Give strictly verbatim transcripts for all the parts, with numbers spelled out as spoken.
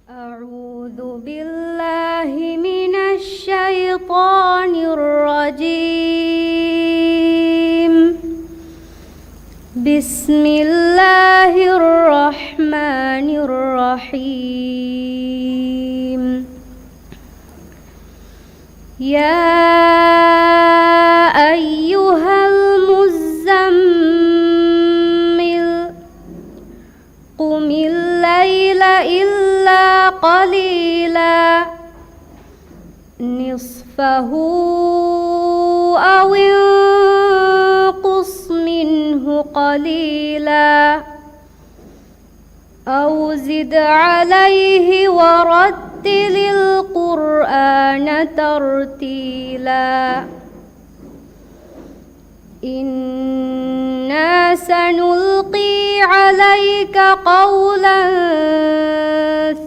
أعوذ بالله من الشيطان الرجيم. بسم الله الرحمن الرحيم. يا أيها المزمل، قم الليل إلا قليلا، نصفه أو انقص منه قليلا، أو زد عليه ورتل القرآن ترتيلا. إنا سنلقي عليك قولا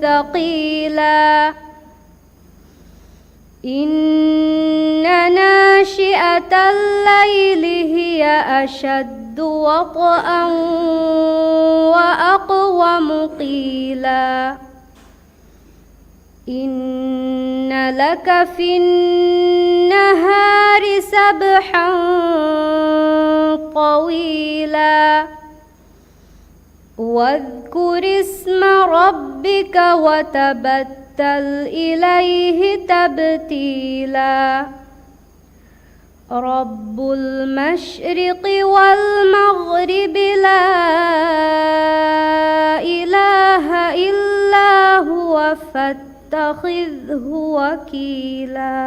ثقيلا. إن ناشئة الليل هي أشد وطئا وأقوم قيلا. إن لك في النهار سبحا طويلا. واذكر اسم ربك وتبتل إليه تبتيلا. رب المشرق والمغرب لا إله إلا هو فاتخذه وكيلا.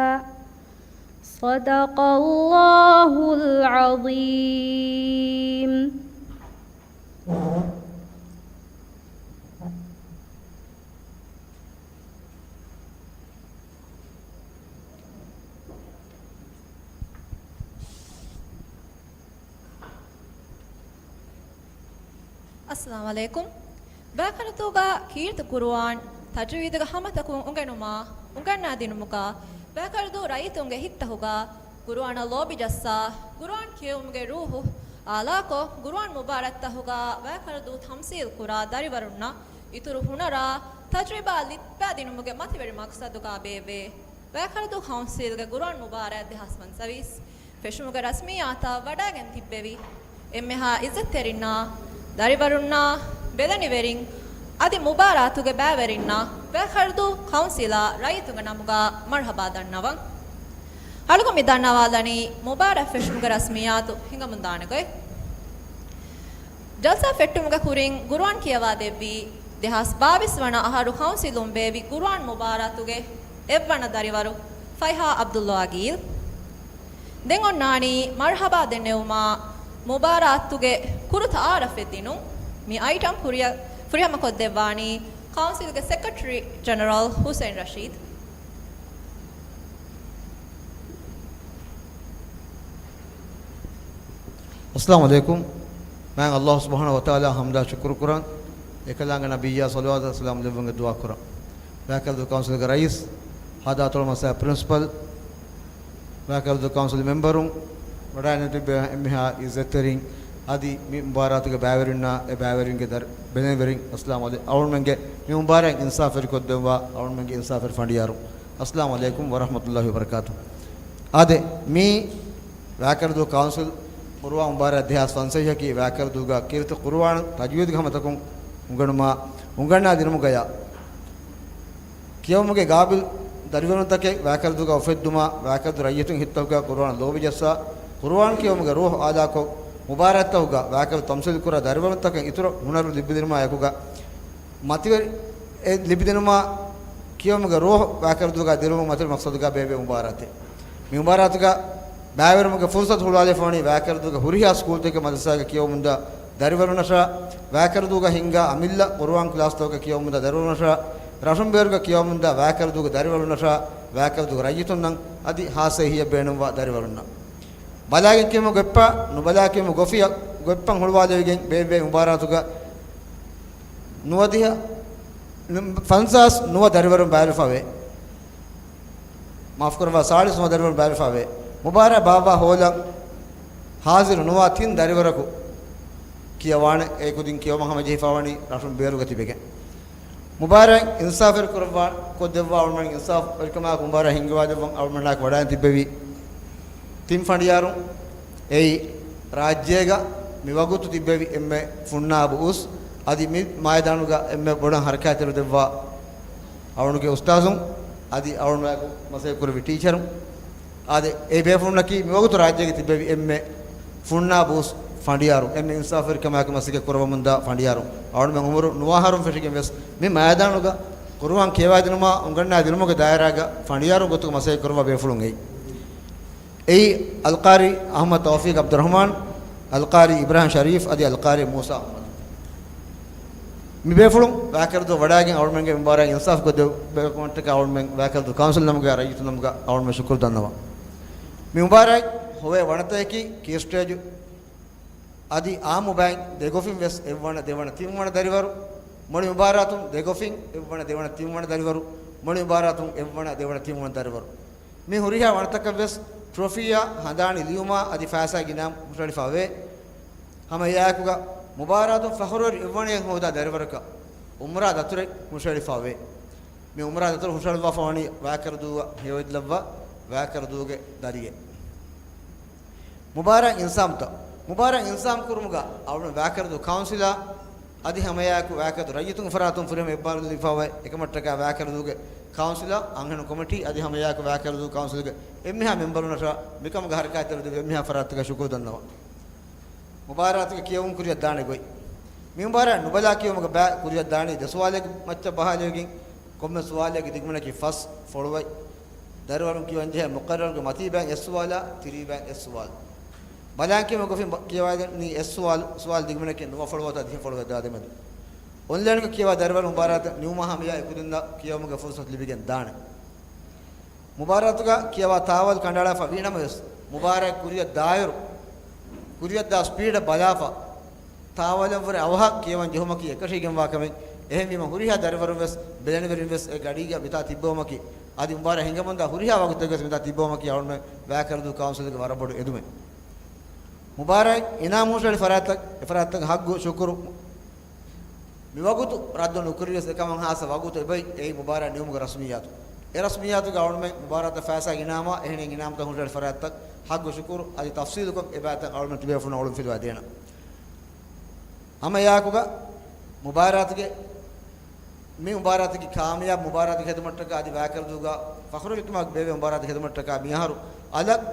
صدق الله العظيم. އައްސަލާމު ޢަލައިކުމް. ބައިކަލުދޫގަ ކީރިތި ޤުރުއާން ތަޖްވީދުގެ ހަމަތަކުން އުނގެނުމާ، އުނގަންނާދިނުމުގަ ބައިކަލުދޫ ރައްޔިތުންގެ ހިތްތަކުގަ ޤުރުއާނަށް ލޯބި ޖައްސާ، ޤުރުއާން ކިޔެވުމުގެ ރޫޙު އާލާކޮށް، ޤުރުއާން މުބާރާތްތަކުގަ ބައިކަލުދޫ ތަމްސީލް ކުރާ ދަރިވަރުންނަށް އިތުރު ހުނަރާ ތަޖްރިބާ ލިބިފައިދިނުމުގެ މަތިވެރި މަޤްޞަދުގަ ބޭއްވޭ. ބައިކަލުދޫ ކައުންސިލްގެ ޤުރުއާން މުބާރާތް ދެހާސް ފަންސަވީސް ފެށުމުގެ ރަސްމިއްޔާތަށް ވަޑައިގެން ތިއްބެވި އެންމެހާ ޢިއްޒަތްތެރިންނާ، ދަރިވަރުންނާ، ބެލެނިވެރިން، އަދި މުބާރާތުގެ ބައިވެރިންނަށް ބައިކަލުދޫ ކައުންސިލާ ރައްޔިތުންގެ ނަމުގަ މަރުޙަބާ ދަންނަވަން. އަޅުގަނޑު މި ދަންނަވާލަނީ މުބާރާތް ފެށުމުގެ ރަސްމިއްޔާތު ހިނގަމުންދާނެ ގޮތް. ޖަލްސާ ފެއްޓުމުގެ ކުރިން ޤުރުއާން ކިޔަވާ ދެއްވީ ދެހާސް ބާވީސް ވަނަ އަހަރު ކައުންސިލުން ބޭއްވި ޤުރުއާން މުބާރާތުގެ އެއްވަނަ ދަރިވަރު ފައިހާ ޢަބްދުﷲ އަގީލް. ދެން އޮންނާނީ މަރުޙަބާ ދެންނެވުމާ، މުބާރާތުގެ ކުރު ތަޢާރަފެއް ދިނުން. މި އައިޓަމް ފުރިޔަ-، ފުރިހަމަކޮށްދެއްވާނީ ކައުންސިލްގެ ސެކްރެޓަރީ ޖެނެރަލް ހުސެން ރަޝީދު. އައްސަލާމު ޢަލައިކުމް. މާތް ﷲ ސުބްޙާނަހޫ ވަތަޢާލާ ޙަމްދާ ޝުކުރު ކުރަން، އެކަލާނގެ ނަބިއްޔާ ޞަލަވާތާ ސަލާމް ލެއްވުން ދުޢާ ކުރަން. ބައިކަލުދޫ ކައުންސިލްގެ ރައީސް، ހަދާތޮޅު މަސާ ޕްރިންސިޕަލް، ބައިކަލުދޫ ކައުންސިލް މެމްބަރުން، ވަޑައިނެތިބެ އެންމެހާ ޢިއްޒަތްތެރިން، އަދި މި މުބާރާތުގެ ބައިވެރިންނާ އެ ބައިވެރިންގެ ދަރި-، ބެލެނިވެރިން، އައްސަލާމު ޢަލައި-، އަޅުގަނޑުމެންގެ މި މުބާރާތް އިންސާފުވެރިކޮށްދެއްވާ އަޅުގަނޑުމެންގެ އިންސާފުވެރި ފަނޑިޔާރު، އައްސަލާމު ޢަލައިކުމް ވަރަޙްމަތުﷲ ވަބަރަކާތު. އާދެ، މީ ވައިކަލުދޫ ކައުންސިލް ޤުރުއާން މުބާރާތް ދެހާސް ފަންސަވީހަކީ ވައިކަލުދޫގަ ކީރިތި ޤުރުއާން ތަޖްވީދުގެ ހަމަތަކުން އުނގެނުމާ، އުނގަންނާ ދިނުމުގަޔާ. ކިޔެވުމުގެ ގާބިލް ދަރިވަރުންތަކެއް ވައިކަލުދޫގަ އުފެއްދުމާ، ވައިކަލުދޫ ރައްޔިތުން ހިތްތަކުގަ ޤުރުއާން ލޯބި ޖައްސާ، ޤުރުއާން ކިޔެވުމުގެ ރޫޙު އާލާކޮށް، މުބާރާތްތަކުގަ ވައިކަލު ތަމްސީލް ކުރާ ދަރިވަރުންތަކަށް އިތުރު ހުނަރު ލިބިދިނުމާ އެކުގަ، މަތިވެރި އެ ލިބިދިނުމާ، ކިޔެވުމުގެ ރޫޙު ވައިކަލުދޫގަ ދިރުވުމުގެ މަތިވެރި މަޤްޞަދުގަ ބޭއްވޭ މުބާރާތެއް. މި މުބާރާތުގަ ބައިވެރިވުމުގެ ފުރުޞަތު ހުޅުވާލެވިފަވަނީ ވައިކަލުދޫގެ ހުރިހާ ސްކޫލްތަކެއް މަދްރަސާގެ ކިޔެވުމުންދާ ދަރިވަރުންނަށާ، ވައިކަލުދޫގަ ހިންގާ އަމިއްލަ ޤުރުއާން ކްލާސްތަކުގެ ކިޔެވުމުންދާ ދަރިވަރުންނަށާ، ރަށުން ބޭރުގަ ކިޔެވުމުންދާ ވައިކަލުދޫގެ ދަރިވަރުންނަށާ، ވައިކަލުދޫގެ ރައްޔިތުންނަށް އަދި ހާއްސަ އެހީއެއް ބޭނުންވާ ދަރިވަރުންނަށް. ބަލާގެން ކިޔުމުގެ ގޮތްޕާ، ނުބަލާ ކިޔުމުގެ ގޮފިއަށް، ގޮތްޕަން ހުޅުވާލެވިގެން ބޭއްވޭ މުބާރާތުގަ ނުވަދިހަ، ފަންސާސް ނުވަ ދަރިވަރުން ބައިވެފަވޭ. މާފުކުރައްވާ، ސާޅީސް ނުވަ ދަރިވަރުން ބައިވެފަވޭ. މުބާރާތް ބާއްވާ ހޯލަށް ހާޒިރު ނުވާ ތިން ދަރިވަރަކު ކިޔަވާނެ، އެ ކުދިން ކިޔަވަމުން ހަމަޖެހިފަވަނީ ރަށުން ބޭރުގަ ތިބެގެން. މުބާރާތް އިންސާފުވެރި ކުރައްވާ، ކޮށްދެއްވާ އަޅުމެން އިންސާފުވެރިކަމާއެކު މުބާރާތް ހިންގަވާދެއްވަން އަޅުމެންނާއެކު ވަޑައިން ތިއްބެވި ތިން ފަނޑިޔާރުން އެއީ ރާއްޖޭގަ މި ވަގުތު ތިއްބެވި އެންމެ ފުންނާބު އުސް، އަދި މި މައިދާނުގަ އެންމެ ބޮޑަށް ހަރަކާތްތެރިދެއްވާ އަޅުގެ އުސްތާޒުން، އަދި އަޅުންނާއެކު މަސައްކަތްކުރެއްވި ޓީޗަރުން، އާދެ، އެ ބޭފުޅުންނަކީ މިވަގުތު ރާއްޖޭގަ ތިއްބެވި އެންމެ ފުންނާބު އުސް ފަނޑިޔާރު، އެންމެ އިންސާފުވެރިކަމާއެކު މަސައްކަތް ކުރައްވަމުންދާ ފަނޑިޔާރު. އަޅުމެން އުމުރު ނުވަ އަހަރުން ފެށިގެން ވެސް މި މައިދާނުގަ ޤުރުއާން ކިޔަވާދިނުމާ އުނގަންނާދިނުމުގެ ދާއިރާގަ ފަނޑިޔާރުން ގޮތުގަ މަސައްކަތް ކުރައްވާ ބޭފުޅުން އެއީ. އެއީ އަލްޤާރީ އަޙްމަދު ތައުފީޤް ޢަބްދުއްރަޙްމާން، އަލްޤާރީ އިބްރާހިމް ޝަރީފް އަދި އަލްޤާރީ މޫސާ އަޙްމަދު. މި ބޭފުޅުން ވާކަރުދު ވަޑައިގެން އަޅުމެންގެ މި މުބާރާތް އިންސާފު ކޮށްދެއްވުމަށްޓަކާ އަޅުމެން ވާކަރުދު ކައުންސިލް ނަމުގައި ރައްޔިތު ނަމުގަ އަޅުމެން ޝުކުރު ދަންނަވަން. މި މުބާރާތް ހޮވޭ ވަނަތަކަކީ ކީ ސްޓޭޖު އަދި އާ މުބާއިން ދެގޮފިން ވެސް އެއްވަނަ ދެވަނަ ތިންވަނަ ދަރިވަރު، މުޅި މުބާރާތުން ދެގޮފިން އެއްވަނަ ދެވަނަ ތިންވަނަ ދަރިވަރު، މުޅި މުބާރާތުން އެއްވަނަ ދެވަނަ ތިންވަނަ ދަރިވަރު. މި ހުރިހާ ވަނަތަކަށް ވެސް ޓްރޮފީއާ ހަނދާނީ ލިޔުމާ އަދި ފައިސާގެ އިނާމް ހުށަހެޅިފަ ވޭ. ހަމަ އެއާއެކުގަ މުބާރާތުން ފަޚުރުވެރި އެއްވަނައެއް ހޯދާ ދަރިވަރަކަށް އުމްރާ ދަތުރެއް ހުށަހެޅިފަ ވޭ. މި އުމްރާ ދަތުރު ހުށަހެޅުއްވާފަ ވަނީ ވާކަރުދޫއަށް ހެޔޮއެދިލައްވާ ވާކަރުދޫގެ ދަރިއެއް. މުބާރާތް އިންސާމްތައް. މުބާރާތް އިންސާމް ކުރުމުގަ އަޅުގަނޑު ވާކަރުދޫ ކައުންސިލާ އަދި ހަމައެއާއެކު ވާކަރުދޫ ރައްޔިތުންގެ ފަރާތުން ފުރިހަމަ އެއްބާރުލު ލިބިފަ އޮތް އެކަމަށްޓަކާ ވާކަރުދޫގެ ކައުންސިލާ އަންހެނުން ކޮމިޓީ އަދި ހަމައެއާއެކު ވާކަރުދޫ ކައުންސިލްގެ އެންމެހާ މެމްބަރުންނަށާ މިކަމުގެ ހަރަކާތްތެރިވެ އެންމެހާ ފަރާތްތަކަށް ޝުކުރު ދަންނަވަން. މުބާރާތުގެ ކިޔެވުން ކުރިއަށް ދާނެ ގޮތް. މި މުބާރާތް ނުބަލާ ކިޔެވުމުގެ ބައި ކުރިއަށް ދާނީ ދެ ސުވާލެއްގެ މައްޗަށް ބަހާލެވިގެން، ކޮންމެ ސުވާލެއްގެ ދިގުމިނަކީ ފަސް ފޮޅުވައި. ދަރިވަރުން ކިޔަވަން ޖެހޭ މުޤައްރަރުގެ މަތީ ބައިން އެއް ސުވާލާ، ތިރީ ބައިން އެއް ސުވާލު. ބަލާން ކިޔެވުމުގެ ގޮތުން ކިޔަވާދެނީ އެއް ސުވާލު، ސުވާލު ދިގުމިނަކީ ނުވަ ފޮޅުވަތާ ދިހަ ފޮޅުވަތާ ދެމެދު. އޮންލައިންގަ ކިޔަވާ ދަރިވަރުން މުބާރާތަށް ނިމުމާ ހަމަޔާ އެކުދިންނަށް ކިޔެވުމުގެ ފުރުސަތު ލިބިގެން ދާނެ. މުބާރާތުގަ ކިޔަވާ ތާވަލް ކަނޑައަޅާފަ ވީނަމަވެސް، މުބާރާތް ކުރިއަށް ދާއިރު، ކުރިއަށްދާ ސްޕީޑަށް ބަލާފަ، ތާވަލަށްވުރެ އަވަހަށް ކިޔަވަން ޖެހުމަކީ އެކަށީގެންވާ ކަމެއް. އެހެންވީމަ ހުރިހާ ދަރިވަރުން ވެސް ބެލެނިވެރިން ވެސް އެ ގަޑީގަ މިތާ ތިއްބެވުމަކީ، އަދި މުބާރާތް ހިނގަމުންދާ ހުރިހާ ވަގުތެއްގަސް މިތާ ތިއްބެވުމަކީ އަޅުގަނޑުމެން ވާކަރުދޫ ކައުންސިލްގެ ވަރަށް ބޮޑު އެދުމެއް. މުބާރާތް އިނާމް ހުށަހެޅި ފަރާތްތައް، އެފަރާތްތަކަށް ހައްގު ޝުކުރު. މިވަގުތު ރައްދު ނުކުރެވިޔަސް އެކަމަށް ހާއްސަ ވަގުތު އެބައި އެއީ މުބާރާތް ނިމުމުގެ ރަސްމިއްޔާތު. އެ ރަސްމިއްޔާތުގަ އަޅުމެން މުބާރާތަށް ފައިސާ އިނާމާ އެހެނިހެން އިނާމްތައް ހުށަހެޅި ފަރާތްތައް ހައްގު ޝުކުރު އަދި ތަފްސީލުކޮށް އެބައިތައް އަޅުމެން ތިބޭފުޅުން އަޅުން ފިލުވާ ދޭނަން. ހަމައެއާއެކުގަ މުބާރާތުގެ މި މުބާރާތަކީ ކާމިޔާބު މުބާރާތެއް ހެދުމަށްޓަކާ އަދި ވާކަރުދޫގަ ފަޚުރުވެރިކަމާ ބޭއްވޭ މުބާރާތެއް ހެދުމަށްޓަކާ މިއަހަރު އަލަށް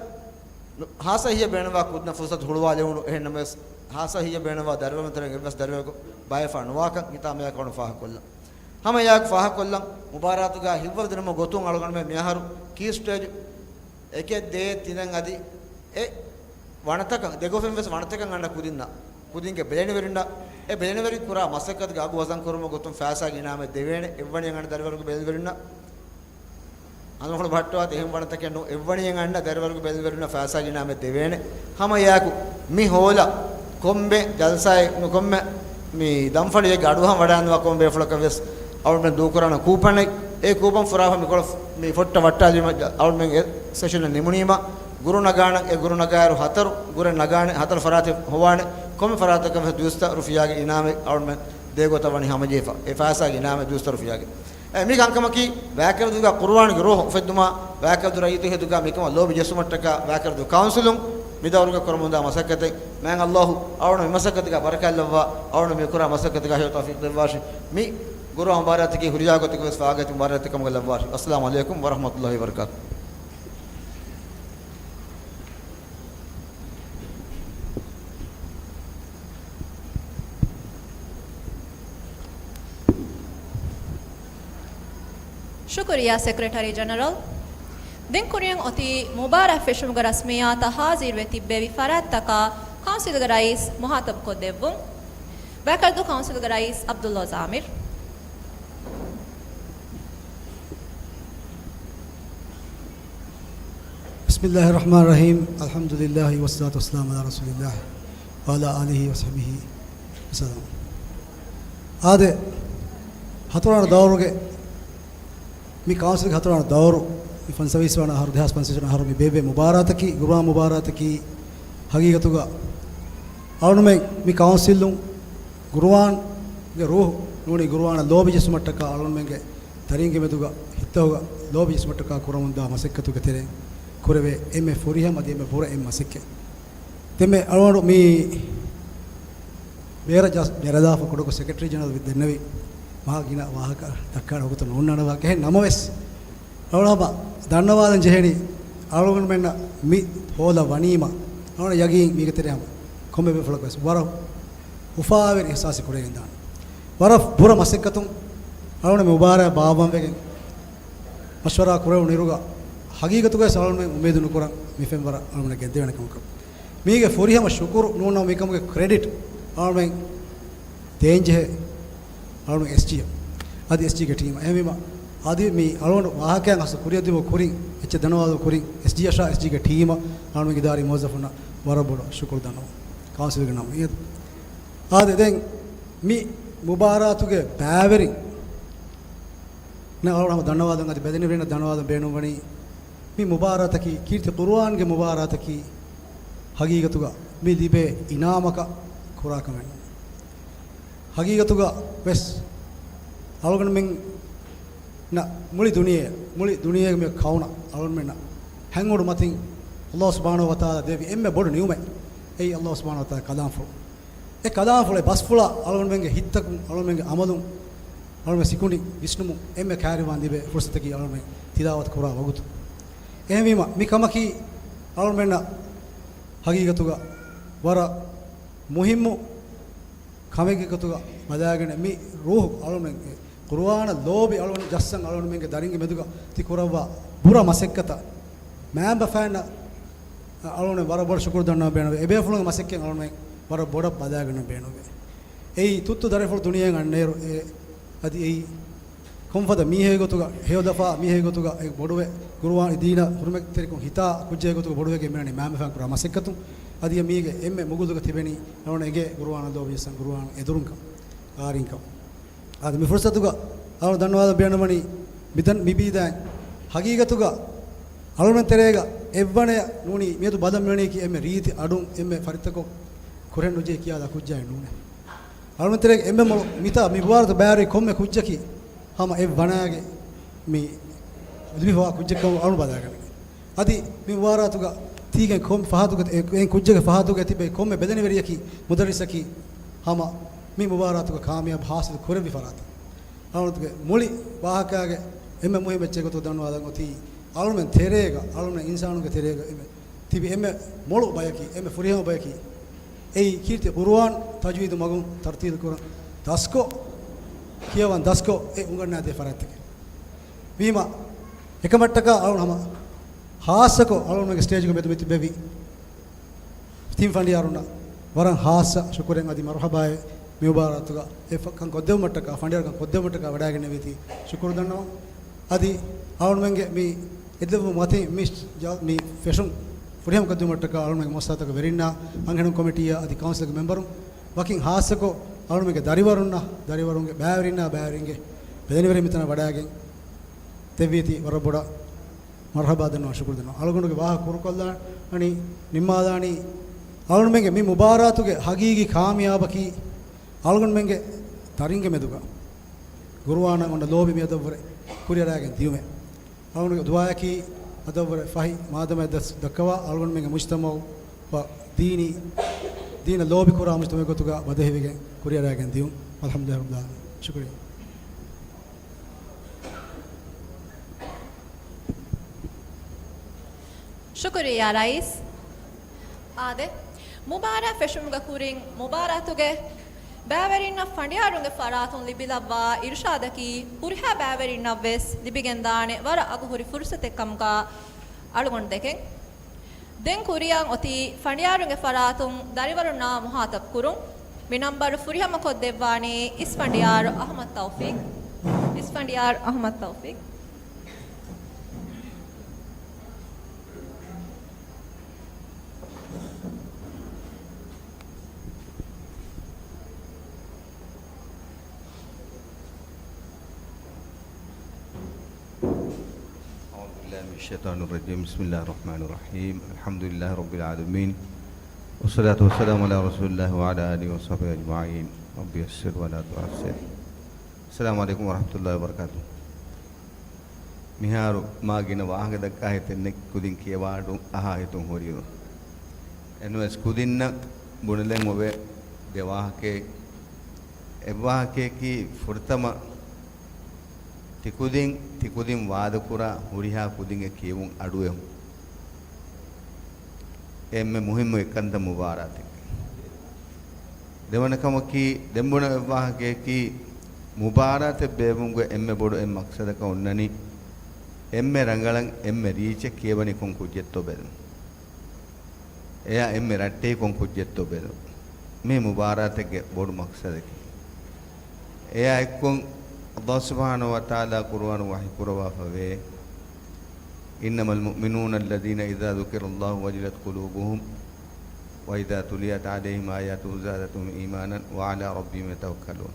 ހާއްސަ ހިތް ބޭނުންވާ ކުދިންނަށް ފުރުސަތު ހުޅުވާލެވުނު. އެހެންނަމަވެސް، ހާއްސަ ހިތް ބޭނުންވާ ދަރިވަރުން ތެރެއިން އެއްވެސް ދަރިވަރަކު ބައިވެފަ ނުވާކަން ހިތާމަޔާ ކަމުން ފާހަގަކޮށްލަން. ހަމައެއާއެކު ފާހަގަކޮށްލަން، މުބާރާތުގަ ހިތްވަރު ދިނުމުގެ ގޮތުން އަޅުގަނޑުމެން މިއަހަރު ކީ ސްޓޭޖު އެކެއް ދޭއް ތިނެއް އަދި އެ ވަނަތަކަށް، ދެގޮފިން ވެސް ވަނަތަކަށް އަންނަ ކުދިންނަށް، ކުދިންގެ ބެލެނިވެރިންނަށް، އެ ބެލެނިވެރިން ކުރާ މަސައްކަތުގެ އަގު ވަޒަން ކުރުމުގެ ގޮތުން ފައިސާގެ އިނާމެއް ދެވޭނެ. އެއްވަނައެއް އަންނަ ދަރިވަރުގެ ބެލެނިވެރިންނަށް ހަނދުމަފުޅު ބަހައްޓަވާތީ އެހެން ވަނަތަކެއް ނޫން، އެއްވަނައެއް އަންނަ ދަރިވަރުގެ ބެލެނިވެރިންނަށް ފައިސާގެ އިނާމެއް ދެވޭނެ. ހަމައެއާއެކު މި ހޯލަށް ކޮންމެ ޖަލްސާއެއް ނުކޮންމެ މި ދަންފަޅިއެއްގެ އަޑުއަހަން ވަޑައިގަންނަވާ ކޮންމެ ބޭފުޅަކަށް ވެސް އަޅުމެން ދޫކުރާނަން ކޫޕަނެއް. އެ ކޫޕަން ފުރާފަ މިކޮޅަށް މި ފޮއްޓަށް ވައްޓާލީމަ އަޅުމެން އެ ސެޝަނަށް ނިމުނީމަ، ގުރު ނަގާނަން. އެ ގުރު ނަގާއިރު ހަތަރު ގުރެއް ނަގާނެ، ހަތަރު ފަރާތެއް ހޮވާނެ. ކޮންމެ ފަރާތަކަށް ވެސް ދުއިސައްތަ ރުފިޔާގެ އިނާމެއް އަޅުމެން ދޭ ގޮތަށް ވަނީ ހަމަޖެހިފަ. އެ ފައިސާގެ އިނާމެއް ދުއިސައްތަ ރުފިޔާގެ. އެ، މި ކަންކަމަކީ ވާކަރުދޫގަ ޤުރުއާންގެ ރޫޙު އުފެއްދުމާ، ވާކަރުދޫ ރައްޔިތު ހެދުގަ މިކަމަށް ލޯބި ޖެއްސުމަށްޓަކާ ވާކަރުދޫ ކައުންސިލުން މި ދައުރުގަ ކުރަމުންދާ މަސައްކަތެއް. މާތް ﷲ އަޅުގަނޑު މި މަސައްކަތުގަ ބަރަކާތްލައްވާ، އަޅުގަނޑު މި ކުރާ މަސައްކަތުގަ ހެޔޮ ތައުފީޤު ދެއްވާށި. މި ޤުރުއާން މުބާރާތަކީ ހުރިހާ ގޮތަކަށް ވެސް ފާގަތި މުބާރާތެއް ކަމުގަ ލައްވާށި. އައްސަލާމު ޢަލައިކުމް ވަރަޙްމަތުﷲ ވަބަރަކާތު. ޝުކުރިއްޔާ ސެކްރެޓަރީ ޖެނެރަލް. ދެން ކުރިއަށް އޮތީ މުބާރާތް ފެށުމުގެ ރަސްމިއްޔާތަށް ހާޒިރުވެ ތިއްބެވި ފަރާތްތަކާ ކައުންސިލްގެ ރައީސް މުހާތަބްކޮށްދެއްވުން. ވާކަރުދޫ ކައުންސިލްގެ ރައީސް ޢަބްދުﷲ ޒާމިރު. بسم الله الرحمن الرحيم. الحمد لله والصلاة والسلام على رسول الله وعلى آله وصحبه وسلم. އާދެ، ހަތަރުވަނަ ދައުރުގެ، މި ކައުންސިލްގެ ހަތަރުވަނަ ދައުރު، މި ފަންސަވީސް ވަނަ އަހަރު، ދެހާސް ފަންސަވީސް ވަނަ އަހަރު މި ބޭއްވޭ މުބާރާތަކީ، ޤުރުއާން މުބާރާތަކީ، ހަގީގަތުގަ އަޅުމެން މި ކައުންސިލުން ޤުރުއާންގެ ރޫޙު ނޫނީ ގުރުއާނަށް ލޯބި ޖެއްސުމަށްޓަކާ އަޅުގަނޑުމެންގެ ދަރިންގެ މެދުގަ ހިތަހުގަ ލޯބި ޖެއްސުމަށްޓަކާ ކުރަމުންދާ މަސައްކަތުގެ ތެރެއިން ކުރެވޭ އެންމެ ފުރިހަމަ އަދި އެންމެ ބުރަ އެއް މަސައްކަތް. ދެންމެ އަޅުގަނޑު މި ބޭރަ ޖަސް ބެރަލާފަ ކުޑަކޮށް ސެކްރެޓަރީ ޖެނެރަލް ދެންނެވި މާ ގިނަ ވާހަކަ ދައްކާނެ ވަގުތު ނޯންނާނެ ވާހަކަ. އެހެން ނަމަވެސް، އަޅުގަނޑު ދަންނަވާލަން ޖެހެނީ، އަޅުގަނޑުމެންނަށް މި ހޯލަ ވަނީމަ، އަޅުގަނޑު ޔަގީން މީގެ ތެރެއަށް ކޮންމެ ބޭފުޅަކު ވެސް ވަރަށް އުފާވެރި އިހްސާސެއް ކުރެވިގެންދާނެ. ވަރަށް ބުރަ މަސައްކަތުން އަޅުގަނޑު މި މުބާރާތް ބާއްވަން ވެގެން މަޝްވަރާ ކުރެވުނު އިރުގަ، ހަގީގަތުގައި އަޅުގަނޑުމެން އުއްމީދު ނުކުރަން މި ފެންވަރަށް އަޅުގަނޑަށް ގެންދެވޭނެ ކަމަކަށް. މީގެ ފުރިހަމަ ޝުކުރު ނޫންނަމަ މިކަމުގެ ކްރެޑިޓް އަޅުމެން ދޭންޖެހޭ އަޅުމެން އެސްޖީއަށް. އަދި އެސްޖީގެ ޓީމަށް. އެހެންވީމަ، އަދި މި އަޅުގަނޑު ވާހަކައިން އަސް ކުރިއަށް ދިއުމުގެ ކުރިން، އެއްޗެއް ދަންނަވާލުމުގެ ކުރިން، އެސްޖީއަށާ އެސްޖީގެ ޓީމަށް އަޅުމެންގެ އިދާރީ މުވައްޒަފުންނަށް ވަރަށް ބޮޑަށް ޝުކުރު ދަންނަވަން. ކައުންސިލްގެ ނަމުން. އާދެ، ދެން މި މުބާރާތުގެ ބައިވެރިން އަޅުގަނޑު ހަމަ ދަންނަވާލަން، އަދި ބެލެނިވެރިންނަށް ދަންނަވާލަން ބޭނުންވަނީ، މި މުބާރާތަކީ ކީރިތި ޤުރުއާންގެ މުބާރާތަކީ، ހަގީގަތުގަ މި ލިބޭ އިނާމަކަށް ކުރާ ކަމެއް. ހަގީގަތުގަ ވެސް އަޅުގަނޑުމެންނަށް މުޅި ދުނިޔެ، މުޅި ދުނިޔޭގެ މި ކައުނަށް އަޅުގަނޑުމެންނަށް ހަތް އުޑު މަތިން ﷲ ސުބްޙާނަހޫ ވަތަޢާލާ ދެއްވި އެންމެ ބޮޑު ނިޢުމަތް. އެއީ ﷲ ސުބްޙާނަހޫ ވަތަޢާލާ ކަލާމްފުޅު. އެ ކަލާމްފުޅު، އެ ބަސްފުޅާ އަޅުގަނޑުމެންގެ ހިތްތަކުން، އަޅުގަނޑުމެންގެ އަމަލުން، އަޅުގަނޑުމެން ސިކުނޑި ވިސްނުމުން އެންމެ ކައިރިވާން ލިބޭ ފުރުޞަތަކީ އަޅުގަނޑުމެން ތިލާވަތު ކުރާ ވަގުތު. އެހެންވީމަ، މި ކަމަކީ އަޅުގަނޑުމެންނަށް ހަގީގަތުގަ ވަރަށް މުހިއްމު ކަމެއްގެ ގޮތުގަ ބަލާގެން، މި ރޫޙު އަޅުގަނޑުމެން ޤުރުއާނަށް ލޯބި އަޅުގަނޑު ޖައްސަން އަޅުގަނޑުމެންގެ ދަރިންގެ މެދުގަ ތި ކުރައްވާ ބުރަ މަސައްކަތަށް މައިންބަފައިންނަށް އަޅުގަނޑު ވަރަށް ބޮޑަށް ޝުކުރު ދަންނަވަން ބޭނުންވޭ. އެބޭފުޅުންގެ މަސައްކަތް އަޅުގަނޑު ވަރަށް ބޮޑަށް ބަލާގަންނަން ބޭނުންވޭ. އެއީ ތުއްތު ދަރިފުޅު ދުނިޔެއިން އަންނައިރު އެ އަދި އެއީ ކޮންފަދަ މީހެއް ގޮތުގަ، ހެޔޮލަފާ މީހެއް ގޮތުގަ އެ ބޮޑުވެ، ޤުރުއާން ދީނަށް ހުރުމަތްތެރިކޮށް ހިތާ ކުއްޖެއް ގޮތުގަ ބޮޑުވެގެން މިނަނީ މައިންބަފައިން ކުރާ މަސައްކަތުން. އަދި މީގެ އެންމެ މުގުދުގަ ތިބެނީ އަޅުގަނޑު އެނގޭ ޤުރުއާނަށް ލޯބި ޖައްސަން، ޤުރުއާން އެދުރުންކަން، ޤާރީންކަން. އަދި މި ފުރުޞަތުގަ އަޅުގަނޑު ދަންނަވާލަން ބޭނުންވަނީ މިދަން މިބީދާއިން ހަގީގަތުގަ އަޅުގަނޑު ތެރޭގަ އެއްވަނަޔަށް ނޫނީ މިއަދު ބަލަން މިވަނީކީ އެންމެ ރީތި އަޑުން އެންމެ ފަރިތަކޮށް ކުރެން ނުޖެހޭ ކިޔާލާ ކުއްޖާއެއް ނޫނޭ. އަޅުގަނޑު ތެރޭގެ އެންމެ މޮޅު މިތާ މި މުބާރާތު ބައިވެރި ކޮންމެ ކުއްޖަކީ ހަމަ އެއްވަނަޔަގެ މި ލިބިފަވާ ކުއްޖެއްކަމަށް އަޅުގަނޑު ބަލާގަނެގެން. އަދި މި މުބާރާތުގަ ތީގެން ކޮން ފަހަތުގަ، އެ، އެ ކުއްޖެއްގެ ފަހަތުގަ ތިބޭ ކޮންމެ ބެލެނިވެރިޔަކީ މުދައްރިސަކީ ހަމަ މި މުބާރާތުގަ ކާމިޔާބު ހާސިލު ކުރެއްވި ފަރާތަށް. އަޅުގަނޑުގެ މުޅި ވާހަކައިގެ އެންމެ މުހިއްމު އެއްޗެއް ގޮތުގަ ދަންނަވާލަން އޮތީ، އަޅުމެން ތެރޭގަ، އަޅުމެން އިންސާނުންގެ ތެރޭގަ އެންމެ ތިބި އެންމެ މޮޅު ބަޔަކީ، އެންމެ ފުރިހަމަ ބަޔަކީ، އެއީ ކީރިތި ޤުރުއާން ތަޖްވީދު މަގުން ތަރުތީލު ކުރަން ދަސްކޮށް ކިޔަވަން ދަސްކޮށް އެ އުނގަންނާދޭ ފަރާތްތަކެއް. ވީމަ، އެކަމަށްޓަކާ އަޅުން ހަމަ ހާއްސަކޮށް އަޅުންގެ ސްޓޭޖުގެ މެދު މި ތިބެވި ތިން ފަނޑިޔާރުންނަށް ވަރަށް ހާއްސަ ޝުކުރެއް އަދި މަރުޙަބާއެއް މި މުބާރާތުގަ އެ ކަން ކޮށްދެވުމަށްޓަކާ، ފަނޑިޔާރުކަން ކޮށްދެވުމަށްޓަކާ ވަޑައިގެންނެވީތީ ޝުކުރު ދަންނަވަން. އަދި އަޅުންމެންގެ މި އެދެވުމު މަތިން މި ޖަ-، މި ފެށުން ފުރިހަމަ ކޮށްދިއުމަށްޓަކާ އަޅުންމެންގެ މުއައްސަސާތަކުގެ ވެރިންނާ، އަންހެނުން ކޮމިޓީއާ އަދި ކައުންސިލްގެ މެމްބަރުން ވަކިން ހާއްސަކޮށް އަޅުންމެންގެ ދަރިވަރުންނަށް، ދަރިވަރުންގެ ބައިވެރިންނާ ބައިވެރިންގެ ބެލެނިވެރިން މިތަނަށް ވަޑައިގެން ދެއްވީތީ ވަރަށް ބޮޑަށް މަރުޙަބާ ދަންނަވާ ޝުކުރު ދަންނަވާ. އަޅުގަނޑުގެ ވާހަކަ ކުރުކޮށްލާނީ، ނިންމާލާނީ، އަޅުންމެންގެ މި މުބާރާތުގެ ހަގީގީ ކާމިޔާބަކީ އަޅުގަނޑުމެންގެ ދަރިންގެ މެދުގަ ޤުރުއާނަށް އޮންނަ ލޯބި މިއަދަށްވުރެ ކުރިއަރައިގެން ދިޔުމެއް. އަޅުގަނޑުގެ ދުޢާއަކީ އަދަށްވުރެ ފަހި މާދަމާ ދަސް ދައްކަވާ އަޅުގަނޑުމެންގެ މުޖްތަމަޢު ވަ ދީނީ، ދީނަށް ލޯބި ކުރާ މުޖްތަމަޢެއް ގޮތުގަ ބަދަހިވެގެން ކުރިއަރައިގެން ދިޔުން. އަލްޙަމްދުލިއްލާހި ރައްބިލް ޢާލަމީން. ޝުކުރިއްޔާ. ޝުކުރިއްޔާ ރައީސް. އާދެ، މުބާރާތް ފެށުމުގެ ކުރިން މުބާރާތުގެ ބައިވެރިންނަށް ފަނޑިޔާރުންގެ ފަރާތުން ލިބިލައްވާ އިރުޝާދަކީ ހުރިހާ ބައިވެރިންނަށްވެސް ލިބިގެންދާނެ ވަރަށް އަގުހުރި ފުރުޞަތެއް ކަމުގަ އަޅުގަނޑު ދެކެން. ދެން ކުރިއަށް އޮތީ ފަނޑިޔާރުންގެ ފަރާތުން ދަރިވަރުންނާ މުހާތަބް ކުރުން. މި ނަންބަރު ފުރިހަމަ ކޮށްދެއްވާނީ އިސްފަނޑިޔާރު އަޙްމަދު ތައުފީޤް. އިސްފަނޑިޔާރު އަޙްމަދު ތައުފީޤް. أعوذ بالله من الشيطان الرجيم. بسم الله الرحمن الرحيم. الحمد لله رب العالمين. والصلاة والسلام على رسول الله وعلى آله وصحبه أجمعين. رب يسر ولا تعسر. އައްސަލާމު ޢަލައިކުމް ވަރަޙްމަތުﷲި ވަބަރަކާތުހު. މިހާރު މާ ގިނަ ވާހަކަ ދައްކާ ހިތެއް ނެތް ކުދިން ކިޔަވާ އަޑު އަހާ ހިތުން ހުރިއިރު. އެންވެސް ކުދިންނަށް ބުނެލެން އޮވޭ ދެ ވާހަކައެއް. އެއް ވާހަކަޔަކީ ފުރަތަމަ ތިކުދިން، ތިކުދިން ވާދަކުރާ ހުރިހާ ކުދިންގެ ކިޔެވުން އަޑުއެހުން. އެންމެ މުހިއްމު އެއްކަންތައް މުބާރާތެއް. ދެވަނަ ކަމަކީ، ދެން ބުނެވޭ ވާހަކަޔަކީ، މުބާރާތެއް ބޭއްވުމުގެ އެންމެ ބޮޑު އެއް މަޤްޞަދަކަށް އޮންނަނީ، އެންމެ ރަނގަޅަށް އެންމެ ރީއްޗެއް ކިޔަވަނީ ކޮން ކުއްޖެއްތޯ ބެލުން. އެޔާ އެންމެ ރައްޓެހި ކޮން ކުއްޖެއްތޯ ބެލުން. މީ މުބާރާތެއްގެ ބޮޑު މަޤްޞަދަކީ. އެޔާ އެއްކޮށް، ﷲ ސުބްޙާނަހޫ ވަތަޢާލާ ޤުރުއާނު ވަޙީ ކުރައްވާފަވޭ، إنما المؤمنون الذين إذا ذكر الله وجلت قلوبهم وإذا تليت عليهم آياته زادتهم إيمانا وعلى ربهم يتوكلون.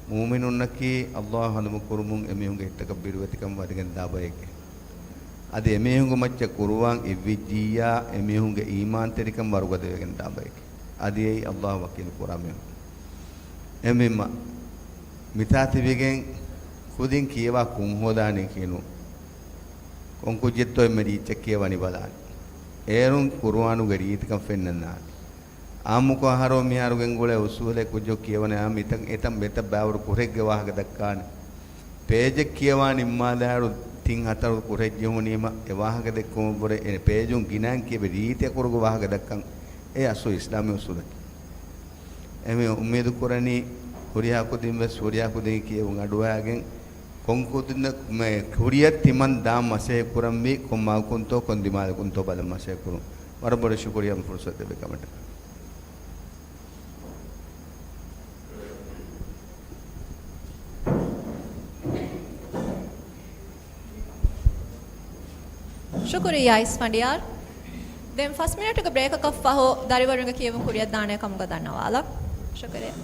މުއުމިނުންނަކީ ﷲ އަށް ހަނދުމަކުރުމުން އެމީހުންގެ ހިތްތަކަށް ބިރުވެތިކަން ވަދެގެން ދާ ބައެކޭ. އަދި އެމީހުންގެ މައްޗަށް ޤުރުއާން އިއްވިއްޖިއްޔާ، އެމީހުންގެ އީމާންތެރިކަން ވަރުގަދަވެގެން ދާ ބައެކޭ. އަދި އެއީ ﷲ ވަކީލު ކުރާ މީހުން. އެހެންވީމަ، މިތާ ތިބިގެން ކުދިން ކިޔަވާ ކޮން ހޯދާނީކީނު، ކޮން ކުއްޖެއްތޯ އެންމެ ރީއްޗެއް ކިޔަވަނީ ބަލާނީ. އޭރުން ޤުރުއާނުގެ ރީތިކަން ފެންނަން ދާނެ. އާއްމުކޮށް އަހަރޯ މިހާރު ގެންގުޅޭ އުސޫލެއް ކުއްޖަކު ކިޔަވަނީ އާ މިތަން އެތަން މިތަން ބައިވަރު ކުރެއްގެ ވާހަކަ ދައްކާނެ. ޕޭޖެއް ކިޔަވާ ނިންމާލާއިރު ތިން ހަތަރު ކުރެއް ޖެހުނީމަ އެ ވާހަކަ ދެއްކުމަށްވުރެ އެ ޕޭޖުން ގިނައިން ކިޔެވި ރީތި އަކުރުގެ ވާހަކަ ދައްކަން އެ އަސްލު އިސްލާމީ އުސޫލަކީ. އެހެންވެ އުއްމީދު ކުރަނީ ހުރިހާ ކުދިން ވެސް ހުރިހާ ކުދިން ކިޔެވުން އަޑުއަހާގެން ކޮން ކުދިން މެ ކުރިއަށް ތިމަން ދާން މަސައްކަތް ކުރަންވީ ކޮން މާކުންތޯ ކޮން ދިމާލަކުންތޯ ބަލަން މަސައްކަތް ކުރުން. ވަރަށް ބޮޑަށް ޝުކުރިއްޔާ ފުރުޞަތު ދެއްވި ކަމަށްޓަކާ. ޝުކުރިއްޔާ އިސްފަނޑިޔާރު. ދެން ފަސް މިނެޓުގެ ބްރޭކަކަށް ފަހު ދަރިވަރުންގެ ކިޔެވުން ކުރިއަށް ދާނެ ކަމުގަ ދަންނަވާލަން. ޝުކުރިއްޔާ.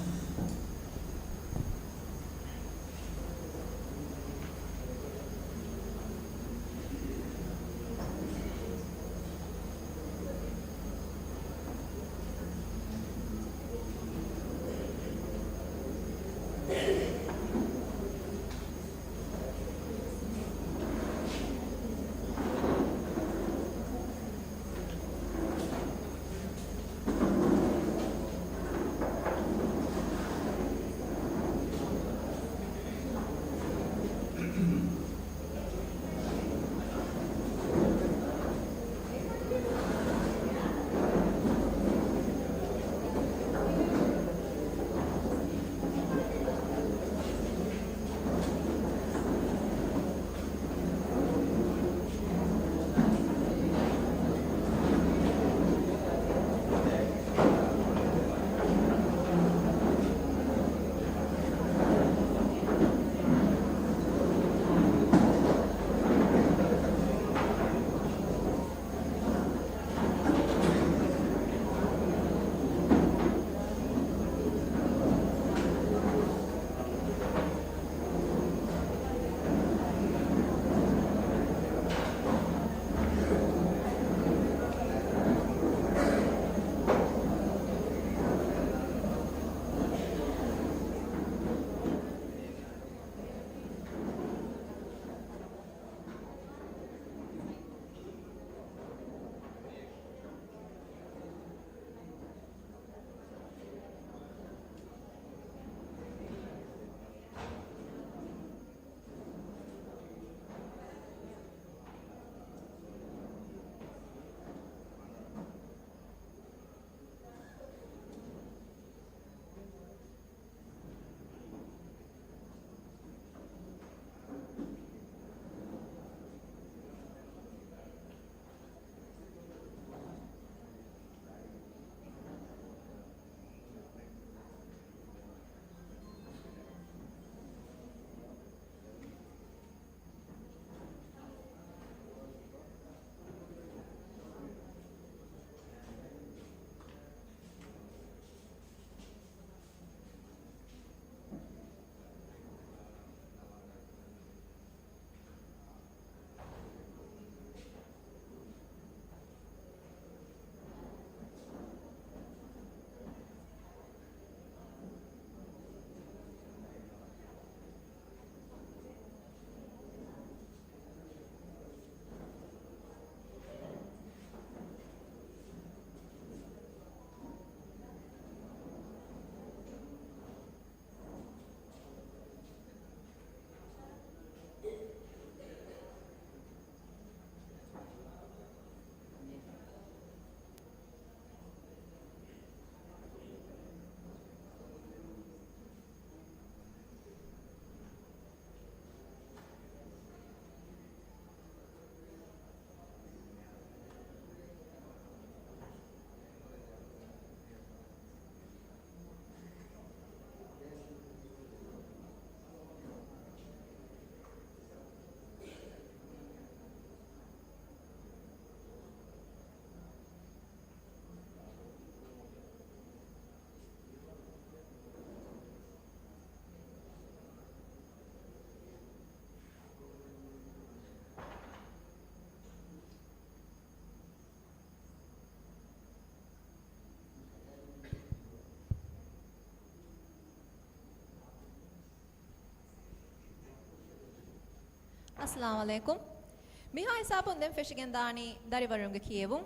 އައްސަލާމު ޢަލައިކުމް. މިހާ ހިސާބުން ދެން ފެށިގެންދާނީ ދަރިވަރުންގެ ކިޔެވުން.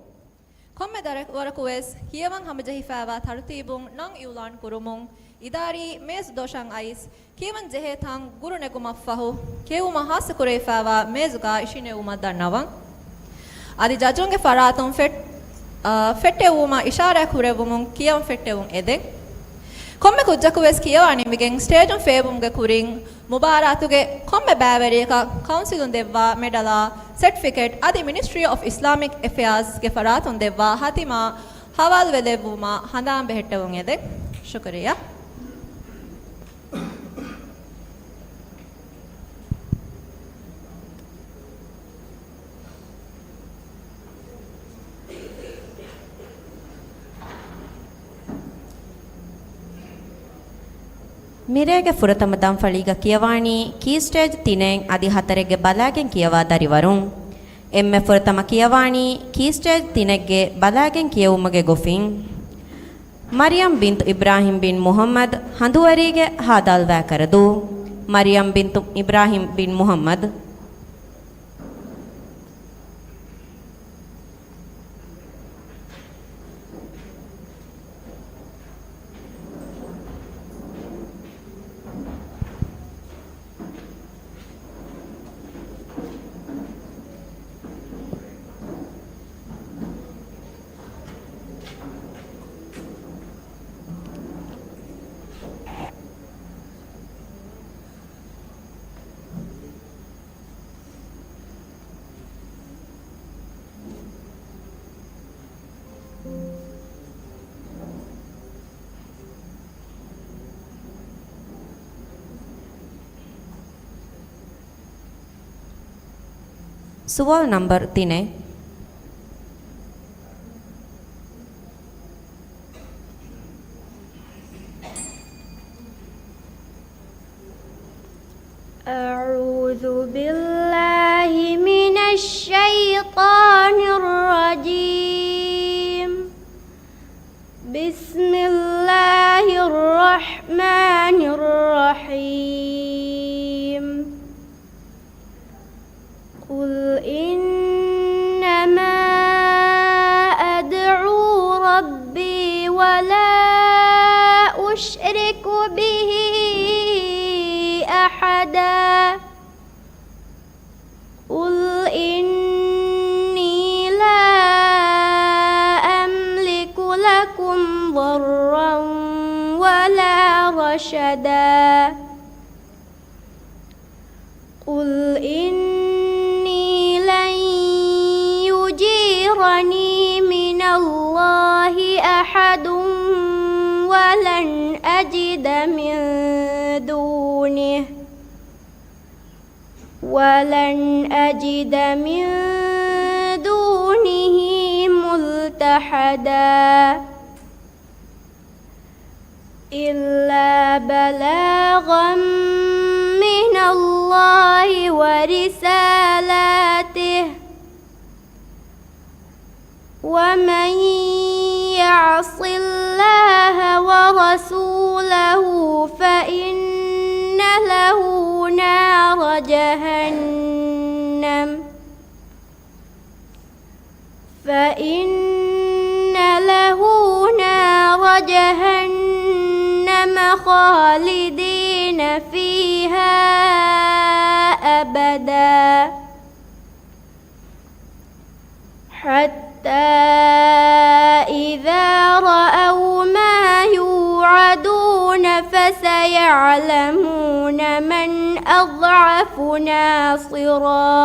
ކޮންމެ ދަރަކު ވަރަކުވެސް ކިޔަވަން ހަމަޖެހިފައިވާ ތަރުތީބުން ނަން އިއުލާން ކުރުމުން އިދާރީ މޭޒު ދޮށަށް އައިސް، ކިޔަވަން ޖެހޭ ތަން ގުރު ނެގުމަށްފަހު، ކިޔެވުމަށް ހާއްސަ ކުރެވިފައިވާ މޭޒުގަ އިށީނެވުމަށް ދަންނަވަން. އަދި ޖަޖުންގެ ފަރާތުން ފެއް-، އާ، ފެއްޓެވުމަށް އިޝާރާތް ކުރެއްވުމުން ކިޔަވަން ފެއްޓެވުން އެދެން. ކޮންމެ ކުއްޖަކުވެސް ކިޔަވާ ނިމިގެން ސްޓޭޖުން ފޭބުމުގެ ކުރިން މުބާރާތުގެ ކޮންމެ ބައިވެރިޔަކަށް ކައުންސިލުން ދެއްވާ މެޑަލާ، ސެޓްފިކެޓް އަދި މިނިސްޓްރީ އޮފް އިސްލާމިކް އެފެއާޒްގެ ފަރާތުން ދެއްވާ ހަތިމާ ހަވާލުވެލެއްވުމަށް ހަނދާން ބެހެއްޓެވުން އެދެން. ޝުކުރިއްޔާ. މިރޭގެ ފުރަތަމަ ދަންފަޅީގަ ކިޔަވާނީ ކީ ސްޓޭޖް ތިނެއް އަދި ހަތަރެއްގެ ބަލާގެން ކިޔަވާ ދަރިވަރުން. އެންމެ ފުރަތަމަ ކިޔަވާނީ ކީ ސްޓޭޖް ތިނެއްގެ ބަލާގެން ކިޔެވުމުގެ ގޮފިން. މަރިޔަމް ބިންތު އިބްރާހިމް ބިން މުޙައްމަދު ހަނދުވަރީގެ ހާދަ އަލްވާކަރަދޫ. މަރިޔަމް ބިންތު އިބްރާހިމް ބިން މުޙައްމަދު. ސުވާލު ނަމްބަރު ތިނެއް. أعوذ بالله من الشيطان الرجيم. بسم الله الرحمن الرحيم. قل إنما أدعو ربي ولا أشرك به أحدا. قل إني لا أملك لكم ضرا ولا رشدا. قل إني لن يجيرني من الله أحد ولن أجد من دونه، ولن أجد من دونه ملتحدا. إلا بلاغا من الله ورسالاته، ومن يعص الله ورسوله فإن له نار جهنم، فإن له نار جهنم خالدين فيها أبدا. حتى إذا رأوا ما يوعدون فسيعلمون من أضعف ناصرا،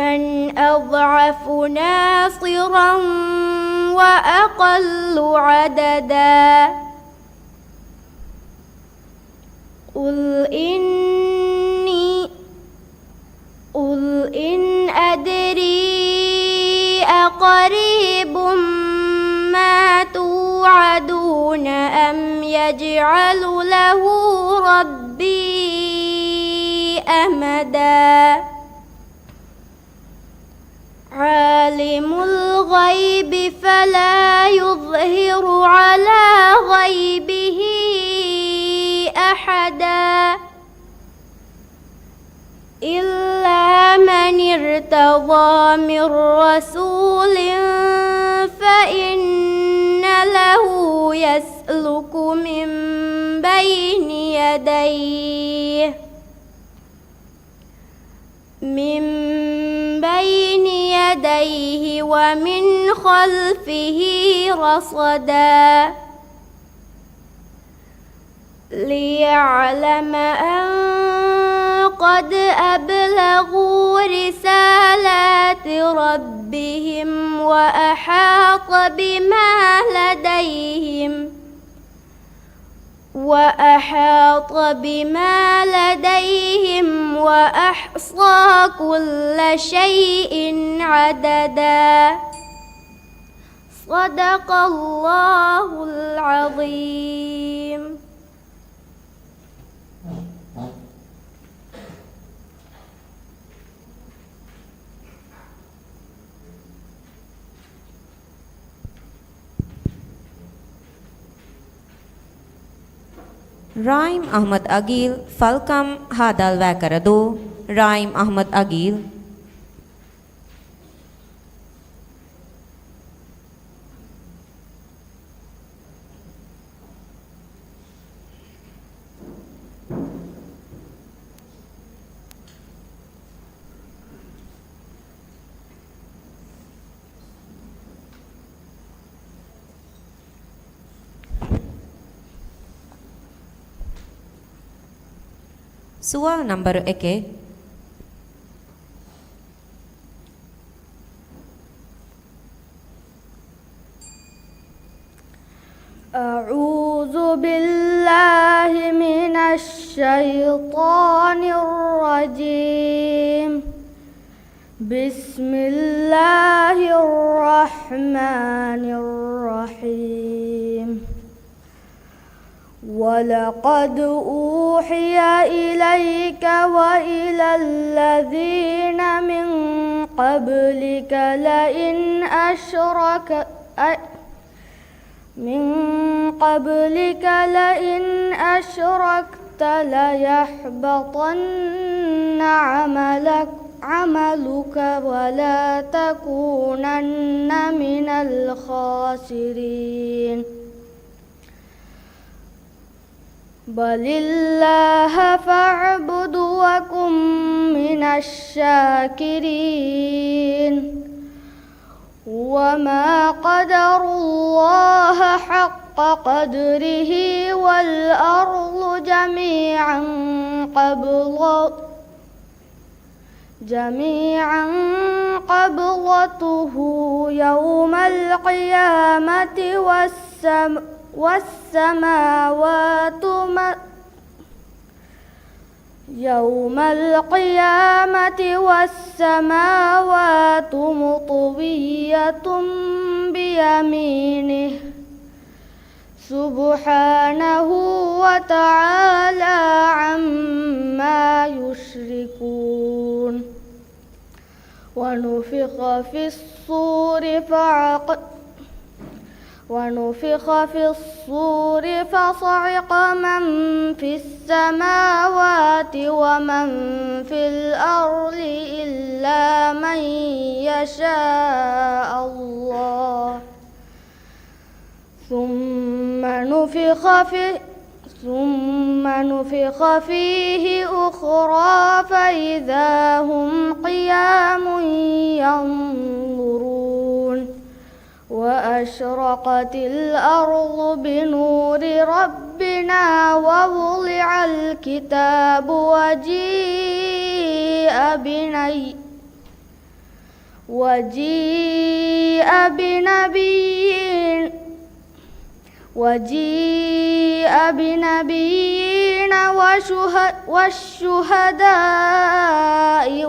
من أضعف ناصرا وأقل عددا. قل إني، قل إن أدري أقريب ما توعدون أم يجعل له ربي أمدا. عالم الغيب فلا يظهر على غيبه أحدا. إلا من ارتضى من رسول فإن له يسلك من بين يديه من بين يديه ومن خلفه رصدا ليعلم أن قد أبلغوا رسالات ربهم وأحاط بما لديهم وأحاط بما لديهم وأحصى كل شيء عددا. صدق الله العظيم. ރާއިމް އަޙްމަދު އަގީލް، ފަލްކަމް ހާދާލުވާކަރަދޫ. ރާއިމް އަޙްމަދު އަގީލް. ސުވާލު ނަންބަރު އެކެއް. أعوذ بالله من الشيطان الرجيم. بسم الله الرحمن الرحيم. ولقد أوحي إليك وإلى الذين من قبلك لئن أشرك، من قبلك لئن أشركت ليحبطن عملك، عملك ولتكونن من الخاسرين. بل الله فاعبد وكن من الشاكرين. وما قدروا الله حق قدره والأرض جميعا قبض-، جميعا قبضته يوم القيامة والسم-، والسماوات م-، يوم القيامة والسماوات مطوية بيمينه سبحانه وتعالى عما يشركون. ونفخ في الصور فعق-، ونفخ في الصور فصعق من في السماوات ومن في الأرض إلا من يشاء الله. ثم نفخ في-، ثم نفخ فيه أخرى فإذا هم قيام ينظرون. وأشرقت الأرض بنور ربنا ووضع الكتاب وجيء بني-، وجيء بنبيين، وجيء بنبيين وشه-، والشهداء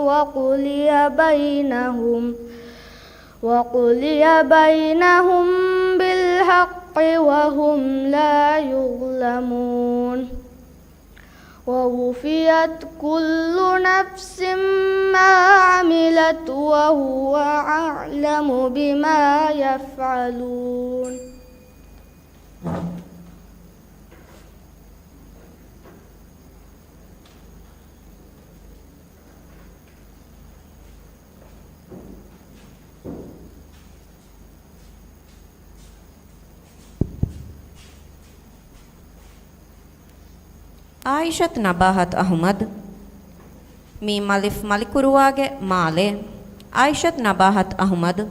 وقضي بينهم، وقضي بينهم بالحق وهم لا يظلمون. ووفيت كل نفس ما عملت وهو أعلم بما يفعلون. އާއިޝަތު ނަބާހަތު އަޙުމަދު. މީމް އަލިފް މަލިކުރުވާގެ މާލެ. އާއިޝަތު ނަބާހަތު އަޙުމަދު.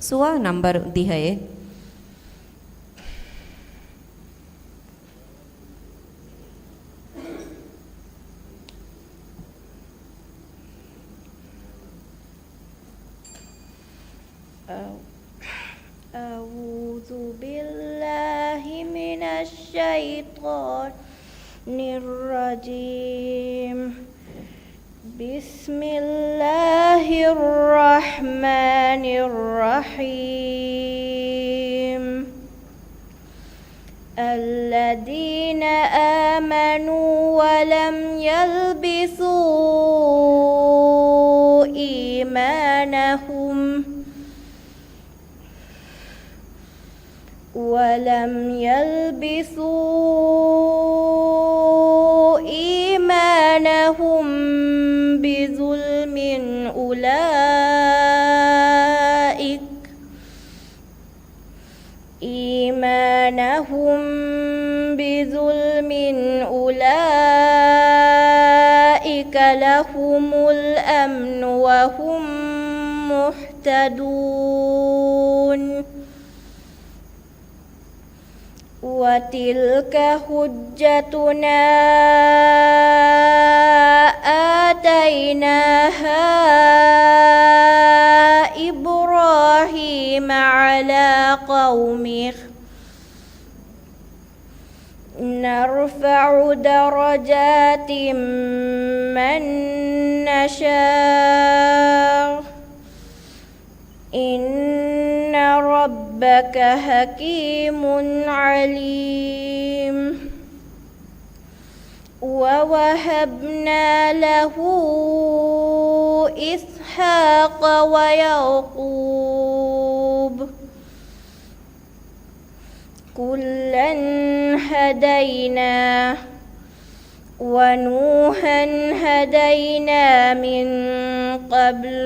ސުވާލު ނަންބަރު ދިހައެއް. أعوذ بالله من الشيطان الرجيم. بسم الله الرحمن الرحيم. الذين آمنوا ولم يلبسوا إيمانهم ولم يلبسوا إيمانهم بظلم أولئك إيمانهم بظلم أولئك لهم الأمن وهم مهتدون. وتلك حجتنا آتيناها إبراهيم على قومه نرفع درجات من نشاء إن ربك حكيم عليم. ووهبنا له إسحاق ويعقوب كلا هدينا ونوحا هدينا من قبل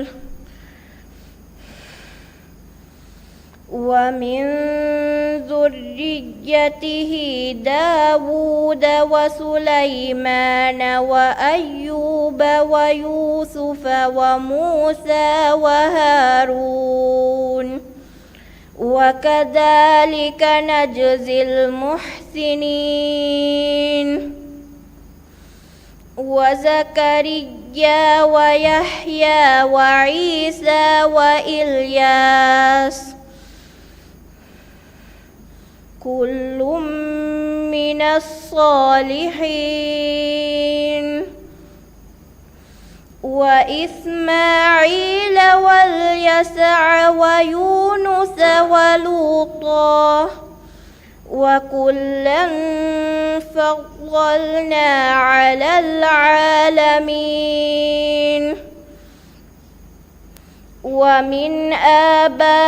ومن ذريته داود وسليمان وأيوب ويوسف وموسى وهارون وكذلك نجزي المحسنين. وزكريا ويحيى وعيسى وإلياس كل من الصالحين. وإسماعيل واليسع ويونس ولوطا وكلا فضلنا على العالمين. ومن آبائهم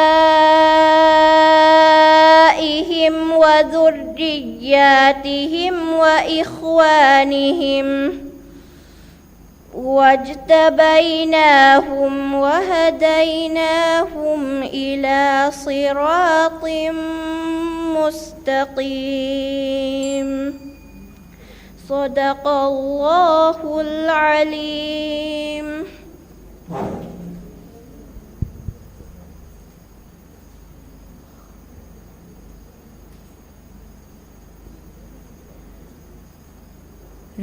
وذرياتهم وإخوانهم واجتبيناهم وهديناهم إلى صراط مستقيم. صدق الله العليم.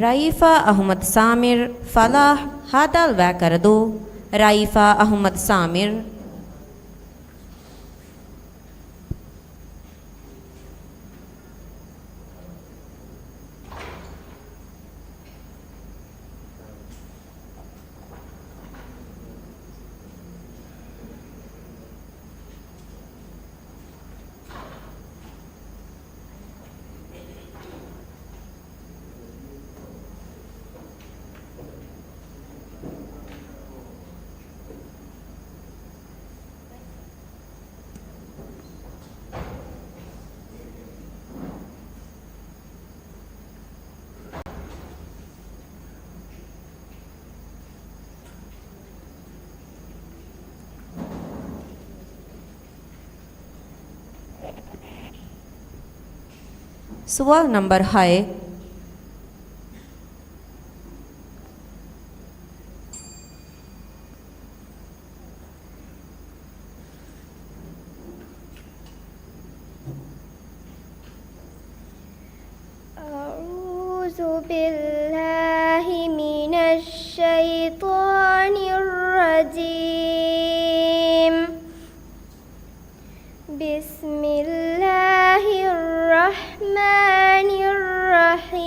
ރައީފާ އަޙުމަދު ސާމިރު، ފަލާޙް، ހަދާލުވާ ކަރަދޫ. ރައީފާ އަޙުމަދު ސާމިރު. ސުވާލު ނަމްބަރު ހައެއް. أعوذ بالله من الشيطان الرجيم. بسم الله الرحمن الرحيم.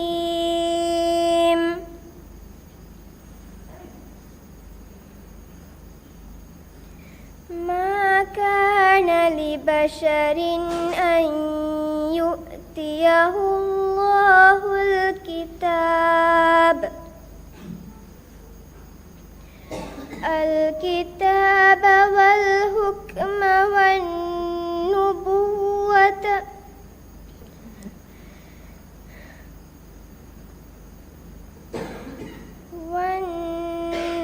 ما كان لبشر أن يؤتيه الله الكتاب، الكتاب والحكم والنبوة،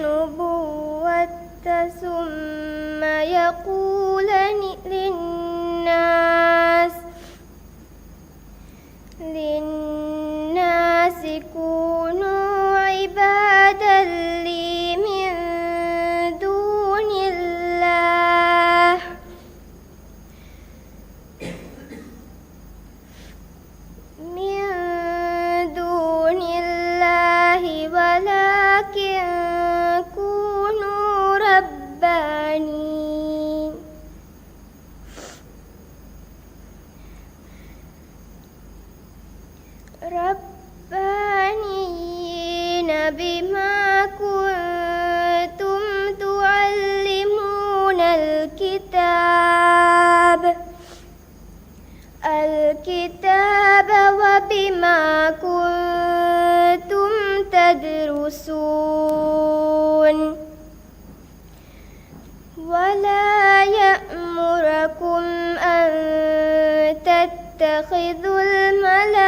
والنبوة ثم يقول للناس، للناس كونوا عبادا لي من دون الله، من دون الله ولكن كونوا ربانين، ربانين بما كنتم تعلمون الكتاب، الكتاب وبما كنتم تدرسون. ولا يأمركم أن تتخذوا الملائكة،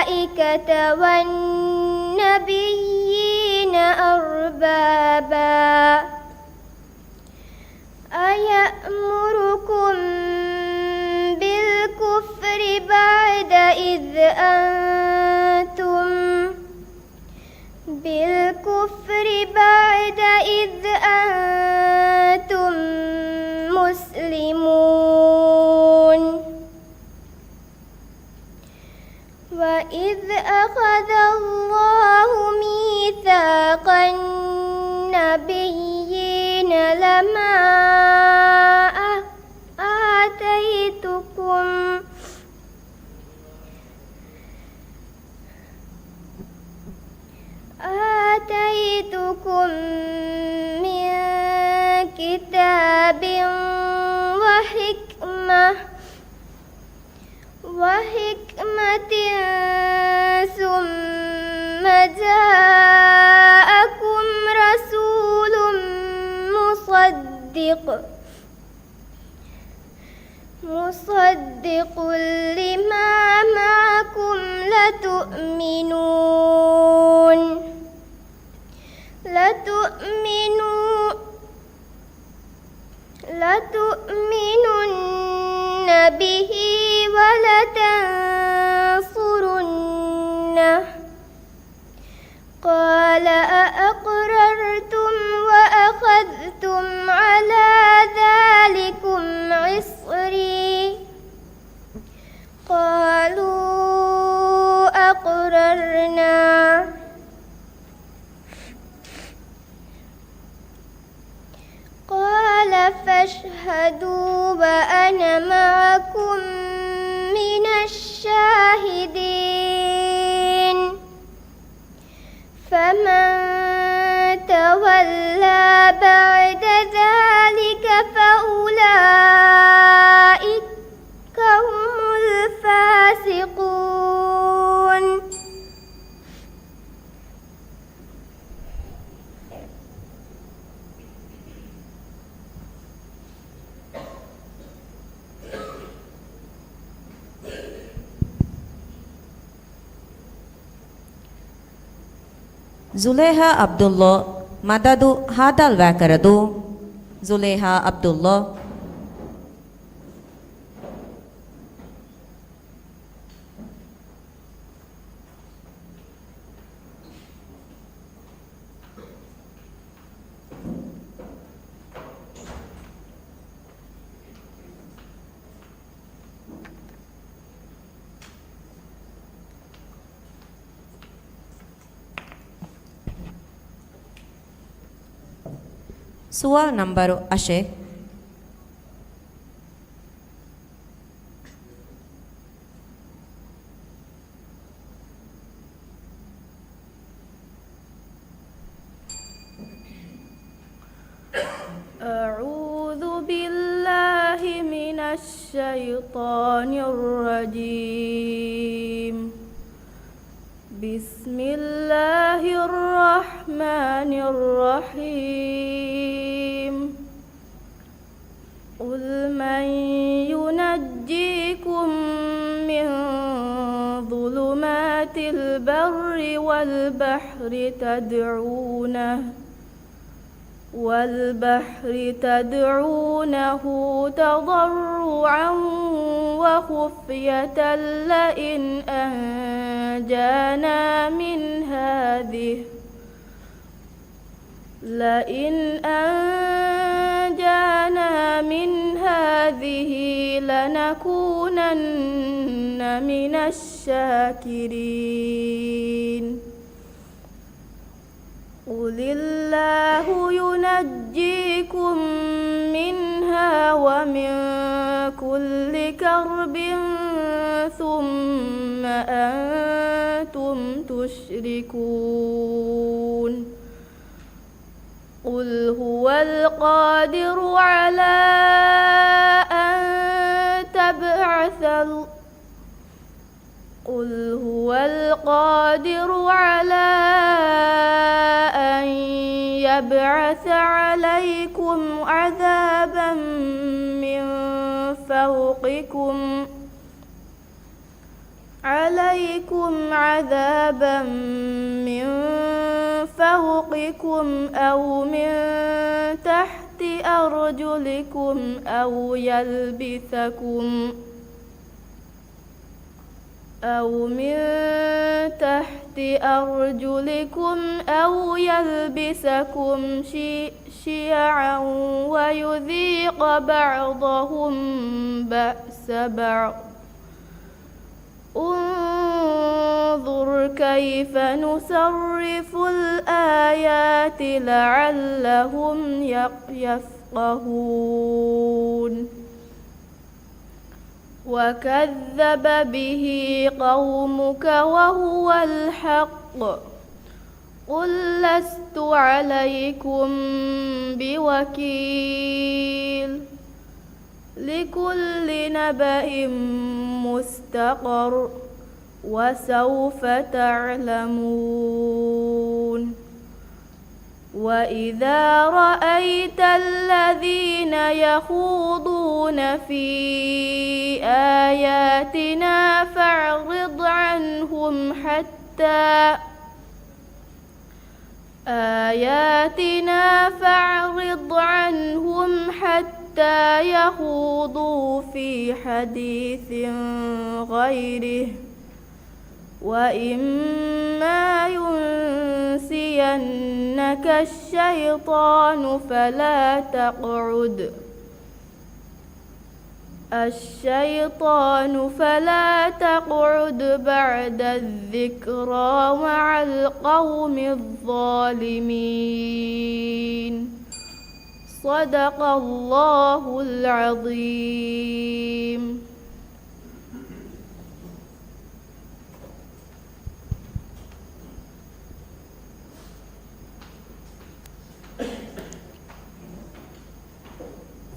الملائكة والنبيين أربابا، أيأمركم بالكفر بعد إذ أنتم، بالكفر بعد إذ أنتم مسلمون. وإذ أخذ الله ميثاق النبيين لما آتيتكم، آتيتكم من كتاب وحكمة، وحكمة ثم جاءكم رسول مصدق، مصدق لما معكم لتؤمنون، لتؤمنون، لتؤمنن به ولتنصرنه. قال أأقررتم وأخذتم على ذلكم إصري؟ قالوا أقررنا. قال فاشهدوا وأنا معكم من الشاهدين. فمن تولى بعد ذلك فأولئك هم الفاسقون. ޒުލޭހާ ޢަބްދުﷲ މަދަދު ހާދައިގަންނަވާކަށްދޫ. ޒުލޭހާ ޢަބްދުﷲ. ސުވާލު ނަންބަރު އަށެއް. أعوذ بالله من الشيطان الرجيم. بسم الله الرحمن الرحيم. قل من ينجيكم من ظلمات البر والبحر تدعونه، والبحر تدعونه تضرعا وخفية لئن أنجانا من هذه، لئن أنجانا من هذه لنكونن من الشاكرين. قل الله ينجيكم منها ومن كل كرب ثم أنتم تشركون. قل هو القادر على أن تبعث ال- قل هو القادر على أن يبعث عليكم عذابا من فوقكم، عليكم عذابا من فوقكم أو من تحت أرجلكم أو يلبسكم، أو من تحت أرجلكم أو يلبسكم شي-، شيعا ويذيق بعضهم بأس بعض. انظر كيف نصرف الآيات لعلهم يق-، يفقهون. وكذب به قومك وهو الحق. قل لست عليكم بوكيل. لكل نبإ مستقر وسوف تعلمون. وإذا رأيت الذين يخوضون في آياتنا فأعرض عنهم حتى آياتنا فأعرض عنهم حتى يخوضوا في حديث غيره، وإما ينسينك الشيطان فلا تقعد الشيطان فلا تقعد بعد الذكرى مع القوم الظالمين. صدق الله العظيم.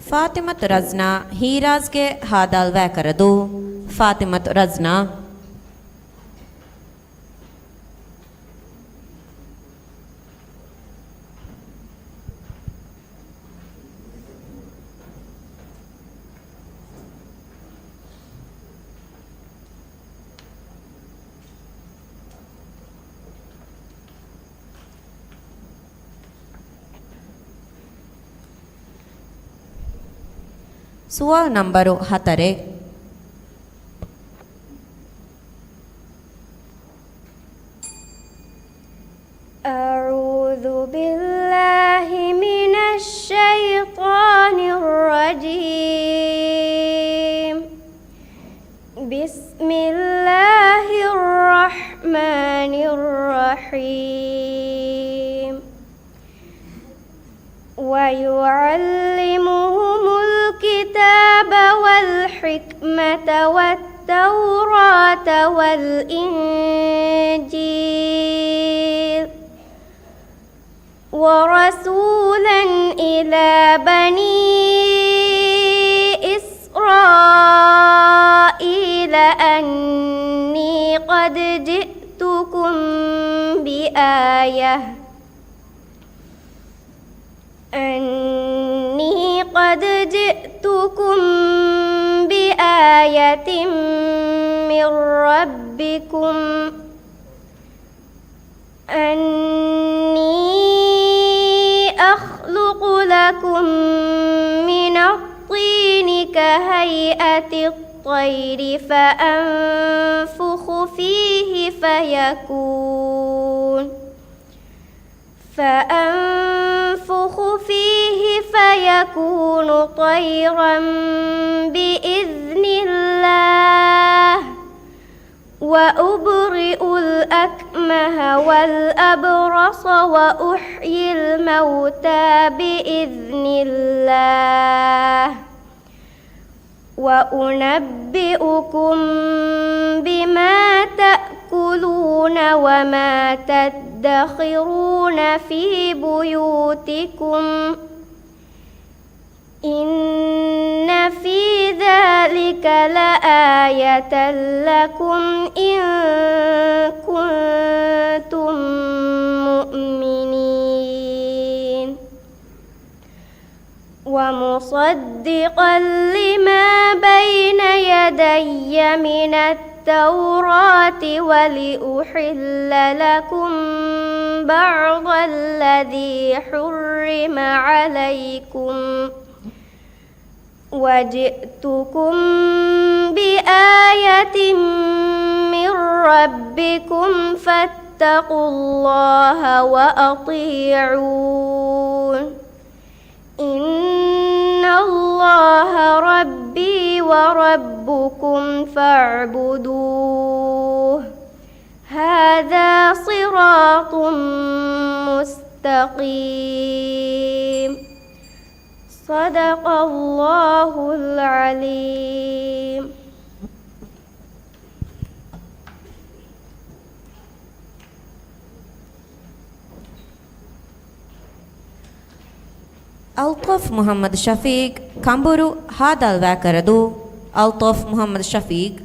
ފާތިމަތު ރަޒްނާ ހީރާޒްގެ ހާދަ އަލްވާއަކަށް ރަދު. ފާތިމަތު ރަޒްނާ. ސުވާލު ނަންބަރު ހަތަރެއް. أعوذ بالله من الشيطان الرجيم. بسم الله الرحمن الرحيم. ويعلمهم الكتاب والحكمة والتوراة والإنجيل ورسولا إلى بني إسرائيل أني قد جئتكم بآية أني قد جئتكم بآية من ربكم أني أخلق لكم من الطين كهيئة الطير فأنفخ فيه فيكون فأنفخ فيه فيكون طيرا بإذن الله وأبرئ الأكمه والأبرص وأحيي الموتى بإذن الله وأنبئكم بما تأكلون وما تدخرون في بيوتكم إن في ذلك لآية لكم إن كنتم مؤمنين. ومصدقا لما بين يدي من التوراة ولأحل لكم بعض الذي حرم عليكم وجئتكم بآية من ربكم فاتقوا الله وأطيعون. إن الله ربي وربكم فاعبدوه. هذا صراط مستقيم. صدق الله العليم. އަލްޠަފް މުޙައްމަދު ޝަފީޤް، ކަނބުރު ހާދަ އަލްވާކަރަދޫ. އަލްޠަފް މުޙައްމަދު ޝަފީޤް.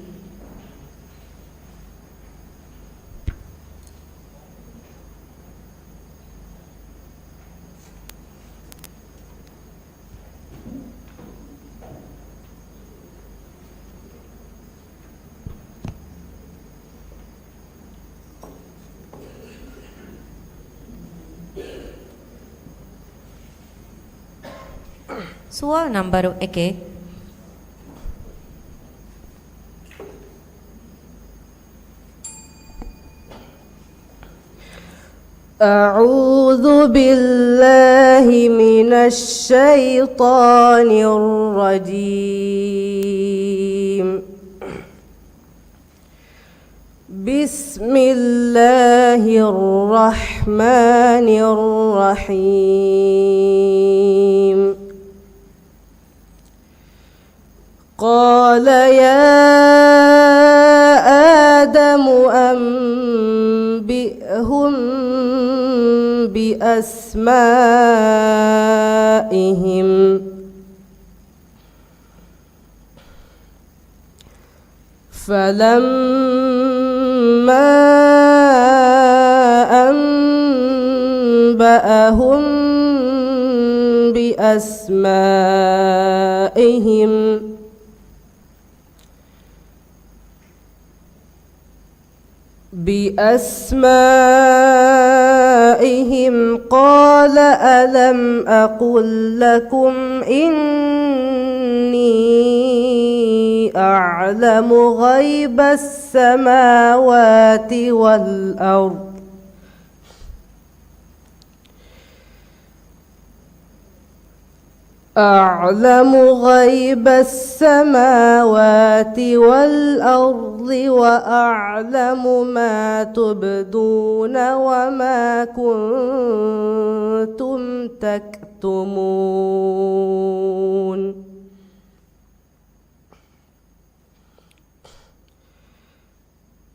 ސުވާލު ނަންބަރު އެކެއް. أعوذ بالله من الشيطان الرجيم. بسم الله الرحمن الرحيم. قال يا آدم أنبئهم بأسمائهم فلما أنبأهم بأسمائهم بأسمائهم قال ألم أقل لكم إني أعلم غيب السماوات والأرض. أعلم غيب السماوات والأرض وأعلم ما تبدون وما كنتم تكتمون.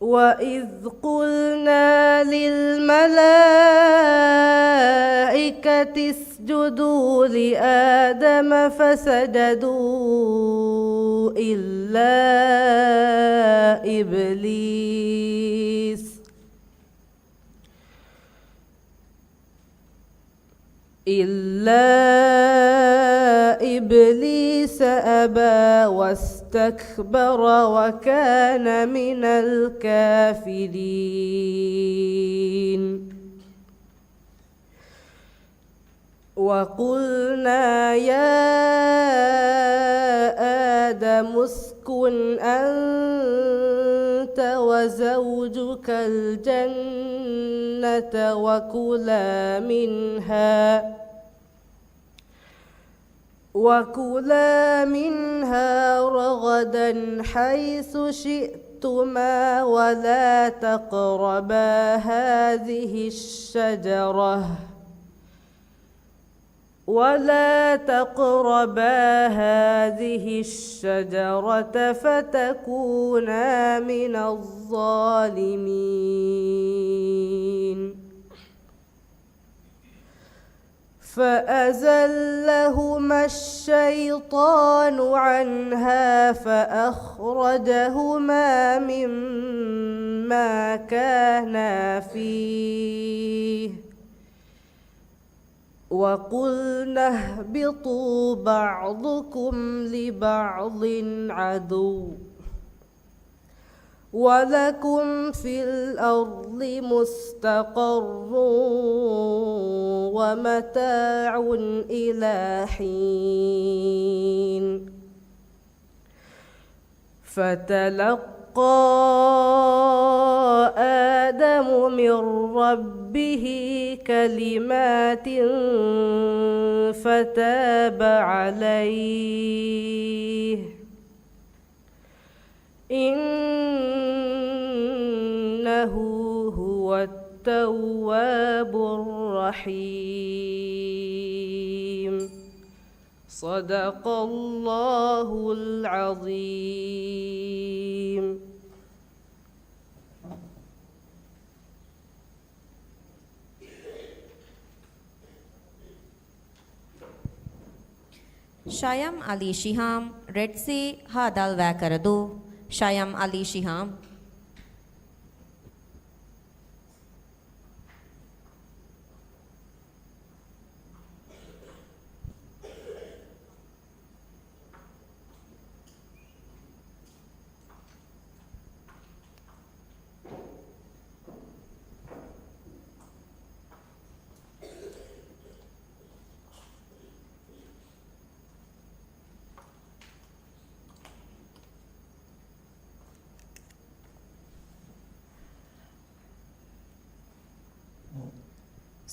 وإذ قلنا للملائكة اسجدوا لآدم فسجدوا إلا إبليس إلا إبليس أبى واستكبر وكان من الكافرين. وقلنا يا آدم اسكن أنت وزوجك الجنة وكلا منها وكلا منها رغدا حيث شئتما ولا تقربا هذه الشجرة ولا تقربا هذه الشجرة فتكونا من الظالمين. فأزلهما الشيطان عنها فأخرجهما مما كانا فيه وقلنا اهبطوا بعضكم لبعض عدو ولكم في الأرض مستقر ومتاع إلى حين. فتلقى آدم من ربه كلمات فتاب عليه إنه هو التواب الرحيم. صدق الله العظيم. ޝަޔަމް ޢަލީ ޝިހާމް، ރެޑް ސީ، ހާދަ އަލްވާކަރަދޫ. ޝަޔަމް ޢަލީ ޝިހާމް.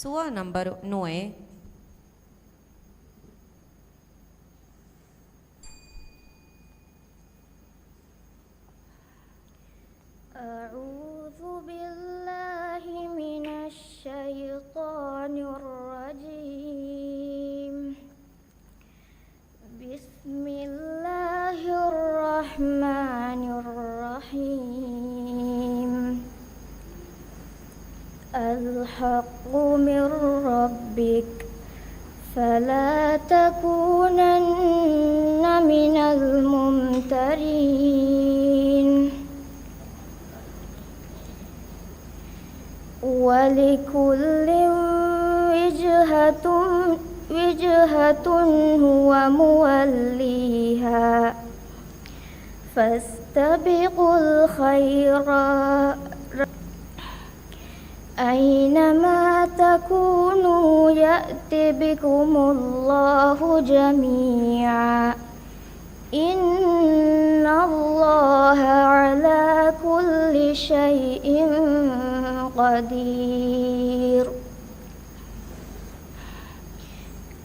ސުވާލު ނަންބަރު ނުވައެއް. أعوذ بالله من الشيطان الرجيم. بسم الله الرحمن الرحيم. الحق من ربك فلا تكونن من الممترين. ولكل وجهة، وجهة هو موليها فاستبقوا الخيرات أينما تكونوا يأت بكم الله جميعا إن الله على كل شيء قدير.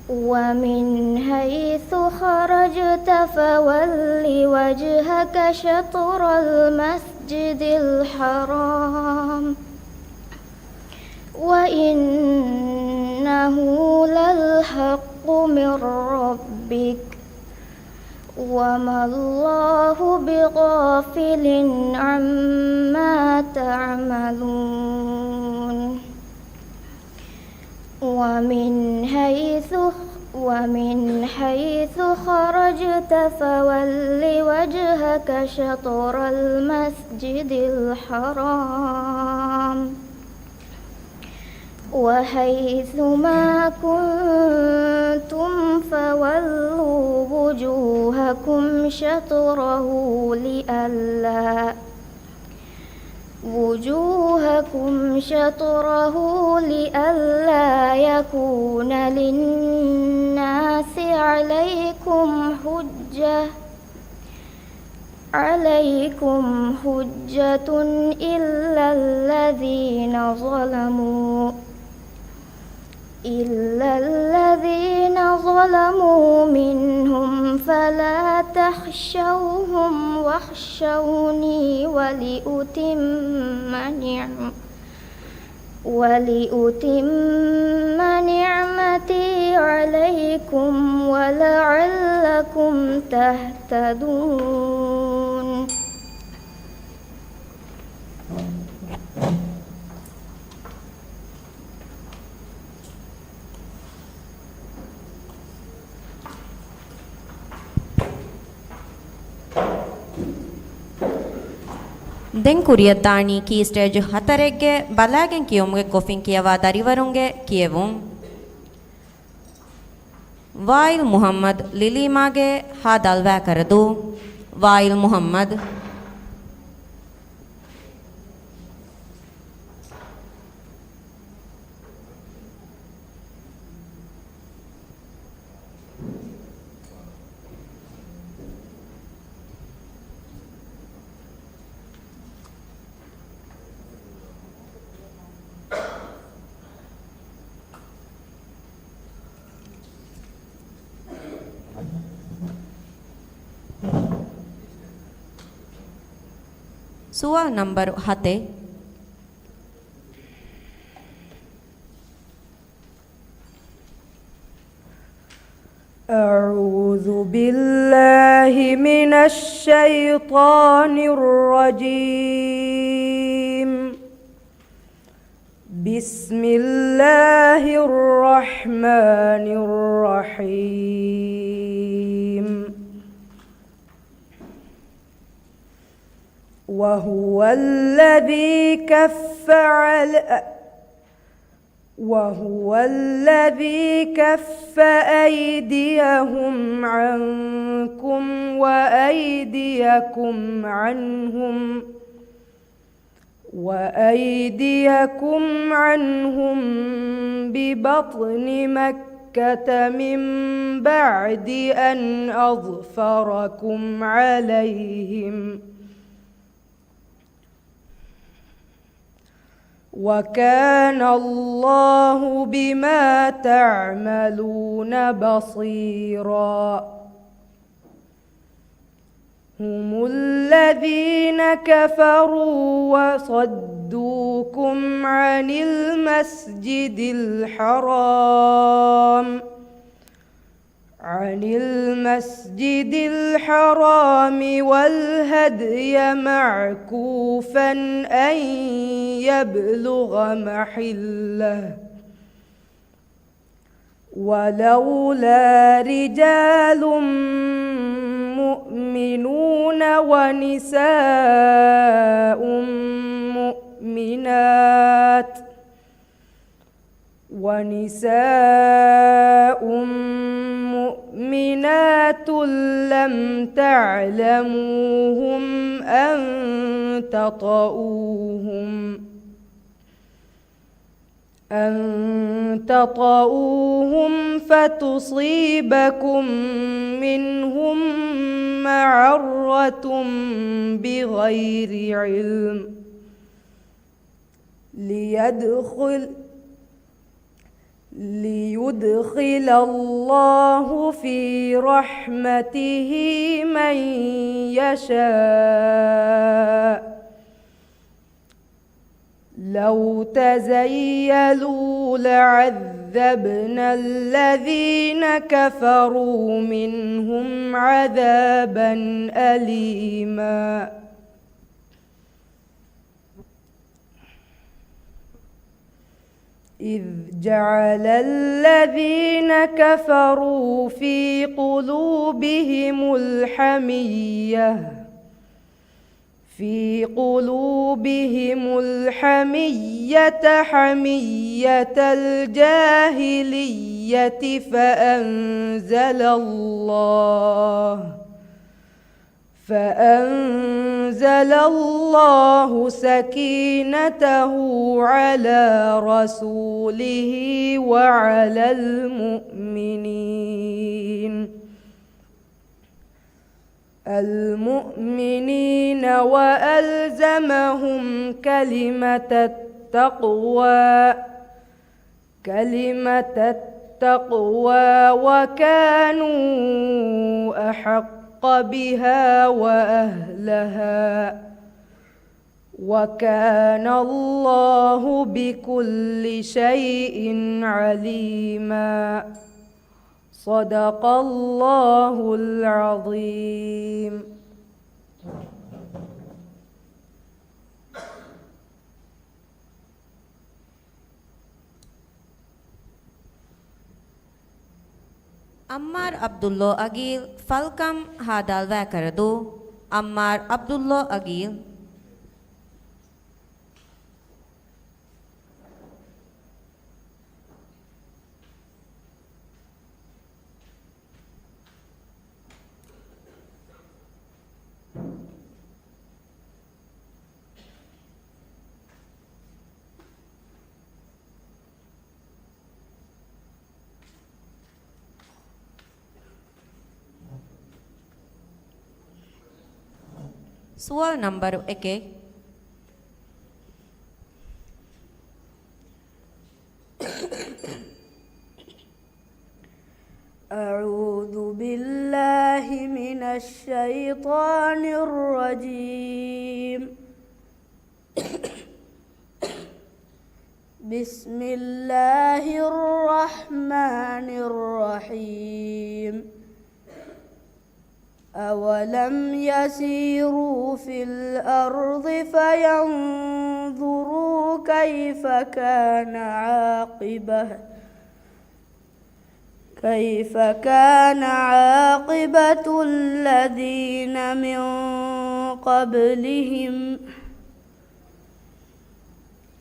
ومن حيث خرجت فول وجهك شطر المسجد الحرام وإنه للحق من ربك وما الله بغافل عما تعملون. ومن حيث، ومن حيث خرجت فول وجهك شطر المسجد الحرام وحيث ما كنتم فولوا وجوهكم شطره لئلا، وجوهكم شطره لئلا يكون للناس عليكم حجة، عليكم حجة إلا الذين ظلموا، إلا الذين ظلموا منهم فلا تخشوهم واخشوني ولأتم نعم-، ولأتم نعمتي عليكم ولعلكم تهتدون. ދެން ކުރިއަށްދާނީ ކީ ސްޓޭޖް ހަތަރެއްގެ ބަލާގެން ކިޔުމުގެ ކޮފިން ކިޔަވާ ދަރިވަރުންގެ ކިޔެވުން. ވާއިލް މުހައްމަދު ލިލީމާގެ ހާ ދަލްވާކަރަދޫ. ވާއިލް މުހައްމަދު. ސުވާލު ނަންބަރު ހަތެއް. أعوذ بالله من الشيطان الرجيم. بسم الله الرحمن الرحيم. وهو الذي كف على، وهو الذي كف أيديهم عنكم وأيديكم عنهم، وأيديكم عنهم ببطن مكة من بعد أن أظفركم عليهم، وكان الله بما تعملون بصيرا. هم الذين كفروا وصدوكم عن المسجد الحرام، عن المسجد الحرام والهدي معكوفا أن يبلغ محله، ولولا رجال مؤمنون ونساء مؤمنات، ونساء مؤمنات لم تعلموهم أن تطئوهم، أن تطئوهم فتصيبكم منهم عَرَّةٌ بِغَيْرِ عِلْمٍ لِيُدْخِلَ لِيُدْخِلَ اللَّهُ فِي رَحْمَتِهِ مَن يَشَاءُ. لَوْ تَزَيَّلُوا لَعَذَّبْنَا الَّذِينَ كَفَرُوا مِنْهُمْ عَذَابًا أَلِيمًا. إِذْ جَعَلَ الَّذِينَ كَفَرُوا فِي قُلُوبِهِمُ الْحَمِيَّةَ فِي قُلُوبِهِمُ الْحَمِيَّةَ حَمِيَّةَ الْجَاهِلِيَّةِ فَأَنزَلَ اللَّهُ فَأَنزَلَ اللَّهُ سَكِينَتَهُ عَلَىٰ رَسُولِهِ وَعَلَى الْمُؤْمِنِينَ الْمُؤْمِنِينَ وَأَلْزَمَهُمْ كَلِمَةَ التَّقْوَىٰ كَلِمَةَ التَّقْوَىٰ وَكَانُوا أَحَقَّ بِهَا وَأَهْلَهَا، وَكَانَ اللَّهُ بِكُلِّ شَيْءٍ عَلِيمًا. صَدَقَ اللَّهُ الْعَظِيمُ. ޢައްމާރު ޢަބްދުﷲ ޢަގީލް ފަލްކަމް ހާދާލްވާ ކަރަދޫ. ޢައްމާރު ޢަބްދުﷲ ޢަގީލް. ސުވާލު ނަންބަރު އެކެއް. أعوذ بالله من الشيطان الرجيم. بسم الله الرحمن الرحيم. أولم يسيروا في الأرض فينظروا كيف كان عاقبة كيف كان عاقبة الذين من قبلهم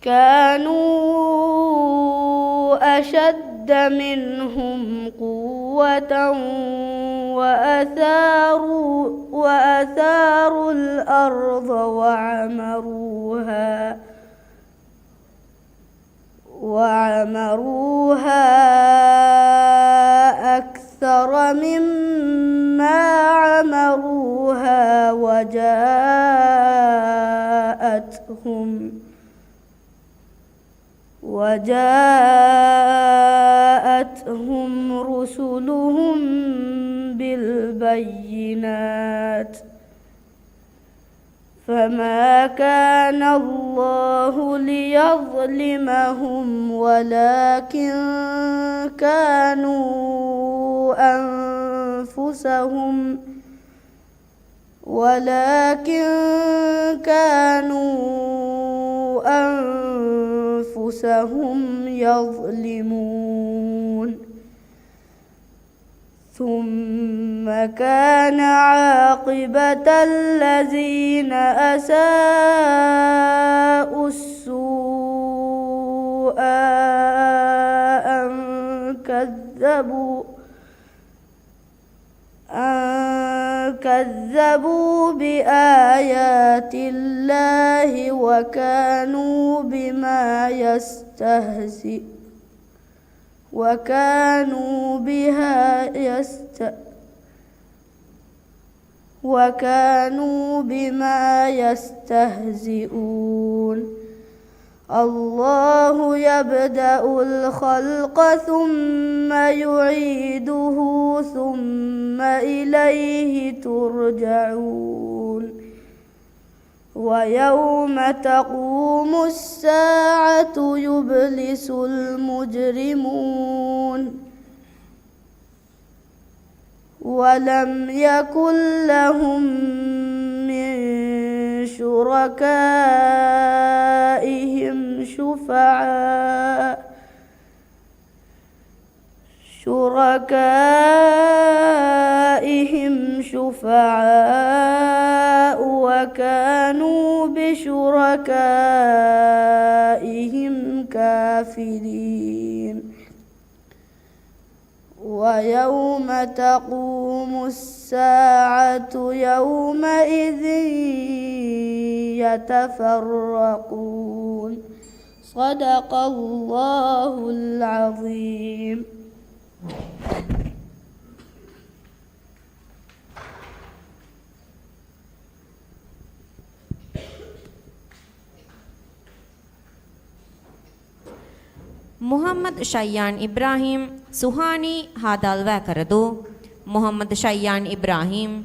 كانوا أشد منهم قوة وأثاروا، وأثاروا الأرض وعمروها وعمروها أكثر مما عمروها وجاءتهم، وجاءتهم رسلهم بالبينات. فما كان الله ليظلمهم ولكن كانوا أنفسهم، ولكن كانوا أنفسهم يظلمون. ثم كان عاقبة الذين أساءوا السوء أن كذبوا، أن كذبوا بآيات الله وكانوا بما يستهزئون. وكانوا بها يست-، وكانوا بما يستهزئون. الله يبدأ الخلق ثم يعيده ثم إليه ترجعون. ويوم تقوم الساعة يبلس المجرمون. ولم يكن لهم من شركائهم شفعاء شركائهم شفعاء وكانوا بشركائهم كافرين. ويوم تقوم الساعة يومئذ يتفرقون. صدق الله العظيم. މުޙައްމަދު ޝައްޔާން އިބްރާހީމް، ސުހާނީ ހާދާލުވާ ކަރަދޫ. މުޙައްމަދު ޝައްޔާން އިބްރާހީމް.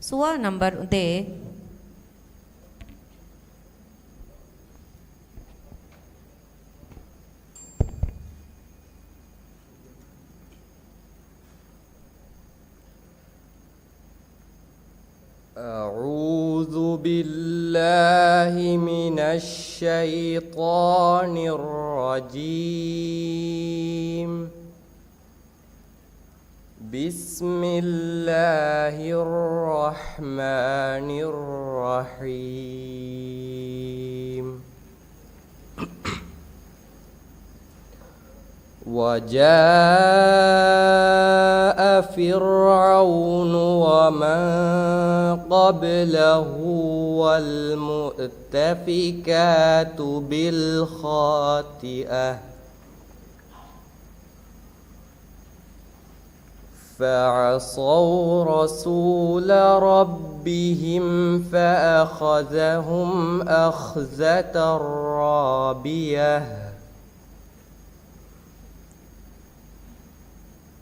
ސުވާލު ނަމްބަރު ދޭއް. أعوذ بالله من الشيطان الرجيم. بسم الله الرحمن الرحيم. وجاء فرعون ومن قبله والمؤتفكات بالخاطئة. فعصوا رسول ربهم فأخذهم أخذة رابية.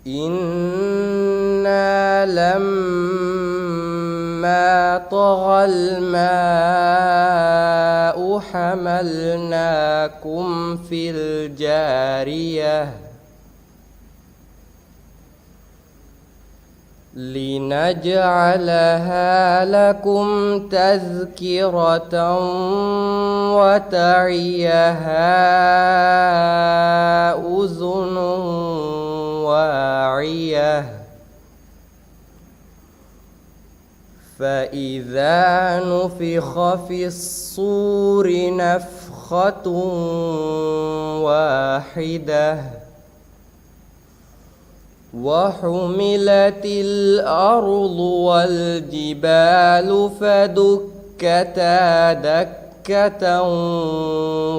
إنا لما طغى الماء حملناكم في الجارية. لنجعلها لكم تذكرة وتعيها أذن واعية. فإذا نفخ في الصور نفخة واحدة. وحملت الأرض والجبال فدكتا دكة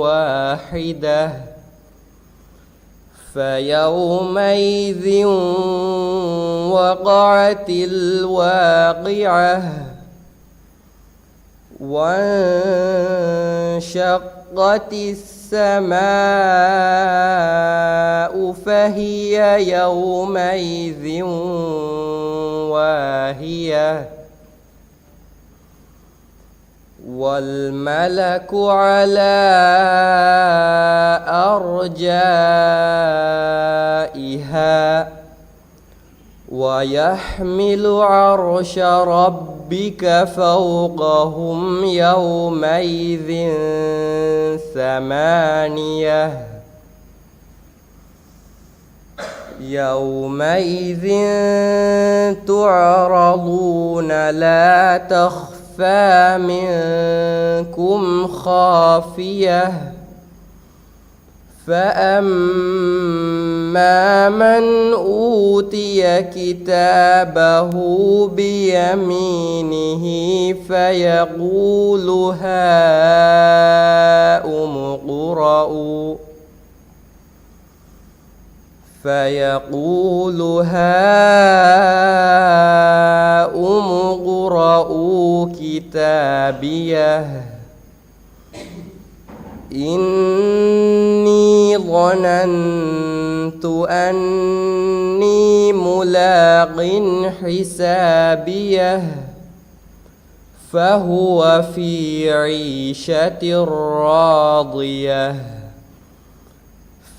واحدة. فيومئذ وقعت الواقعة. وانشقت السماء فهي يومئذ واهية. والملك على أرجائها. ويحمل عرش ربك فوقهم يومئذ ثمانية. يومئذ تعرضون لا تخفى خَفَّتْ مِنكُمْ خَافِيَةٌ. فَأَمَّا مَنْ أُوتِيَ كِتَابَهُ بِيَمِينِهِ فَيَقُولُ هَاؤُمُ اقْرَءُوا، فَيَقُولُ هَاؤُمُ اقْرَءُوا كِتَابِيَهْ. إِنِّي ظَنَنتُ أَنِّي مُلَاقٍ حِسَابِيَهْ. فَهُوَ فِي عِيشَةٍ رَاضِيَةٍ.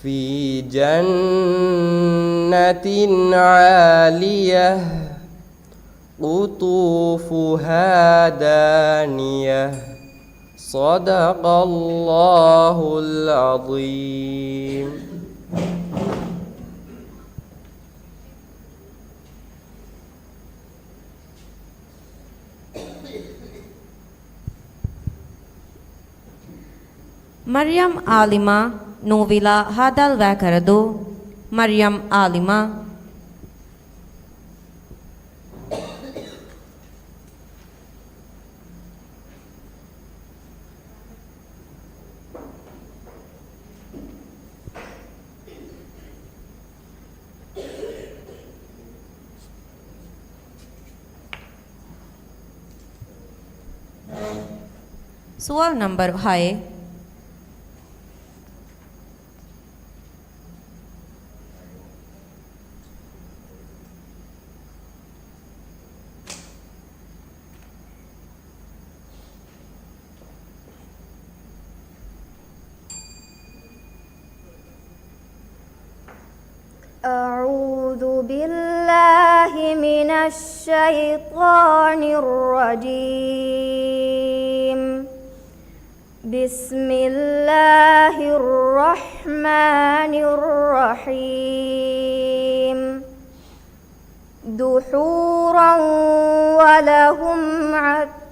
فِي جَنَّةٍ عَالِيَةٍ. قُطُوفُهَا دَانِيَةٌ. صَدَقَ اللَّهُ الْعَظِيمُ. މަރްޔަމް އާލިމާ ނޫވިލާ ހަދާލްވާ ކަރަދޫ. މަރްޔަމް އާލިމާ. ސުވާލު ނަންބަރު ހައެއް. أعوذ بالله من الشيطان الرجيم. بسم الله الرحمن الرحيم. دحورا ولهم عذاب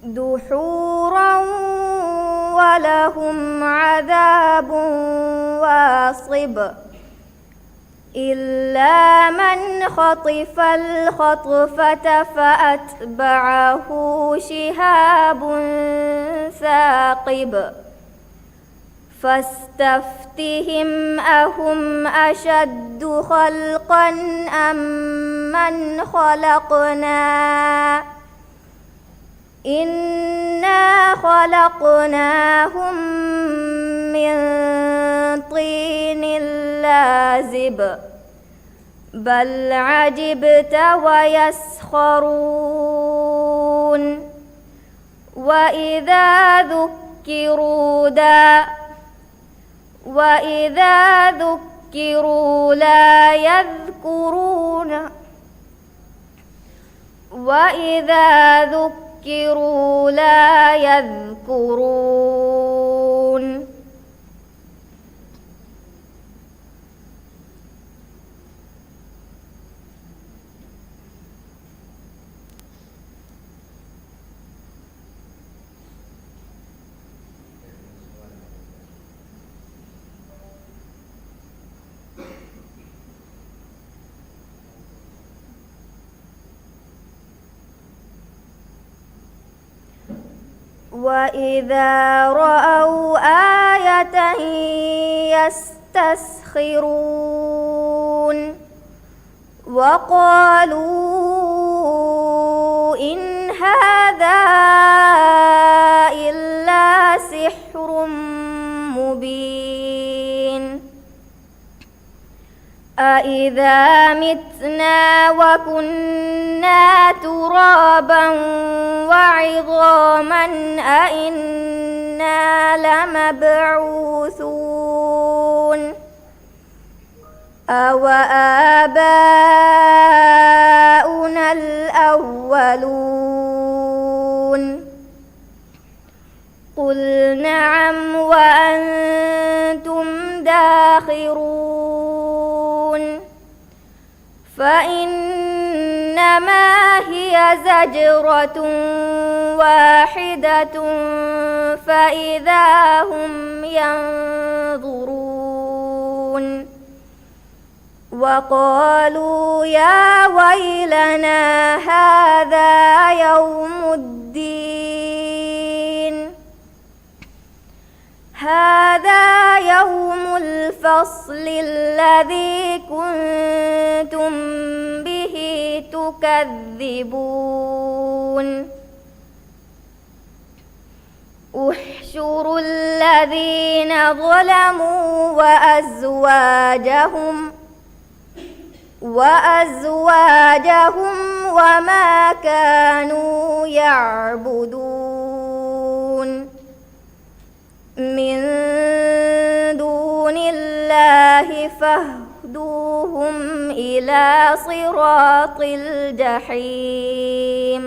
دحورا ولهم عذاب واصب. إلا من خطف الخطفة فأتبعه شهاب ثاقب. فاستفتهم أهم أشد خلقا أم من خلقنا إنا خلقناهم من طين لازب. بل عجبت ويسخرون. وإذا ذكروا دا وإذا ذكروا لا يذكرون. وإذا ذكروا لا يذكرون. وإذا رأوا آية يستسخرون. وقالوا إن هذا إلا سحر مبين. أإذا متنا وكنا ترابا وعظاما أإنا لمبعوثون. أوآباؤنا الأولون. قل نعم وأنتم داخرون. فإنما هي زجرة واحدة فإذا هم ينظرون. وقالوا يا ويلنا هذا يوم الدين. هذا يوم الفصل الذي كنتم به تكذبون. احشروا الذين ظلموا وأزواجهم، وأزواجهم وما كانوا يعبدون من دون الله فاهدوهم إلى صراط الجحيم.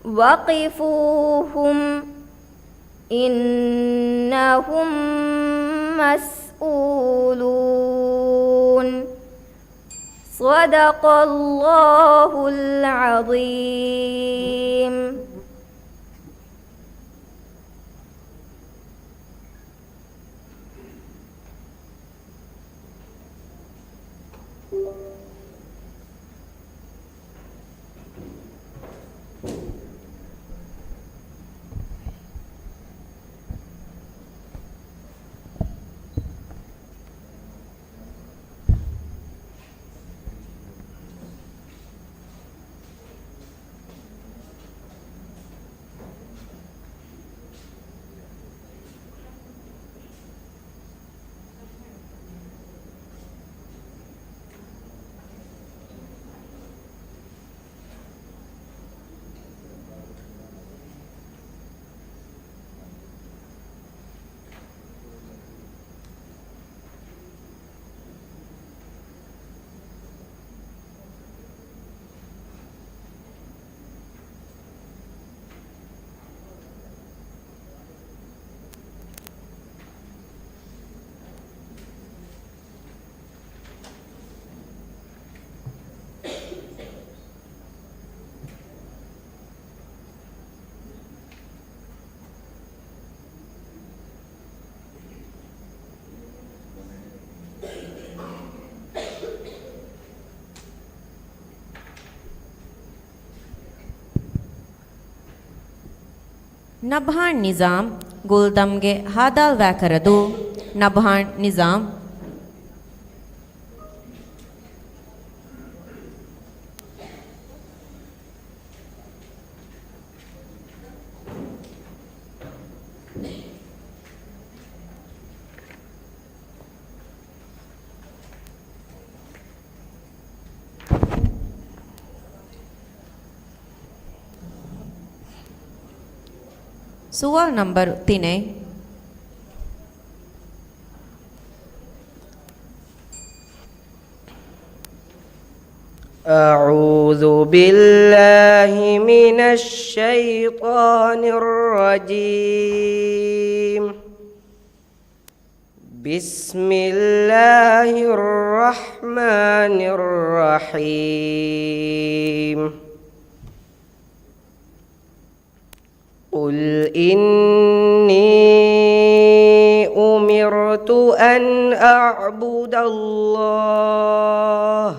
وقفوهم إنهم مسؤولون. صدق الله العظيم. ނަބްހާން ނިޒާމް، ގުލްދަމްގެ ހާދާލްވާ ކަރަދޫ، ނަބްހާން ނިޒާމް. ސުވާލު ނަންބަރު ތިނެއް. أعوذ بالله من الشيطان الرجيم. بسم الله الرحمن الرحيم. قل إني أمرت أن أعبد الله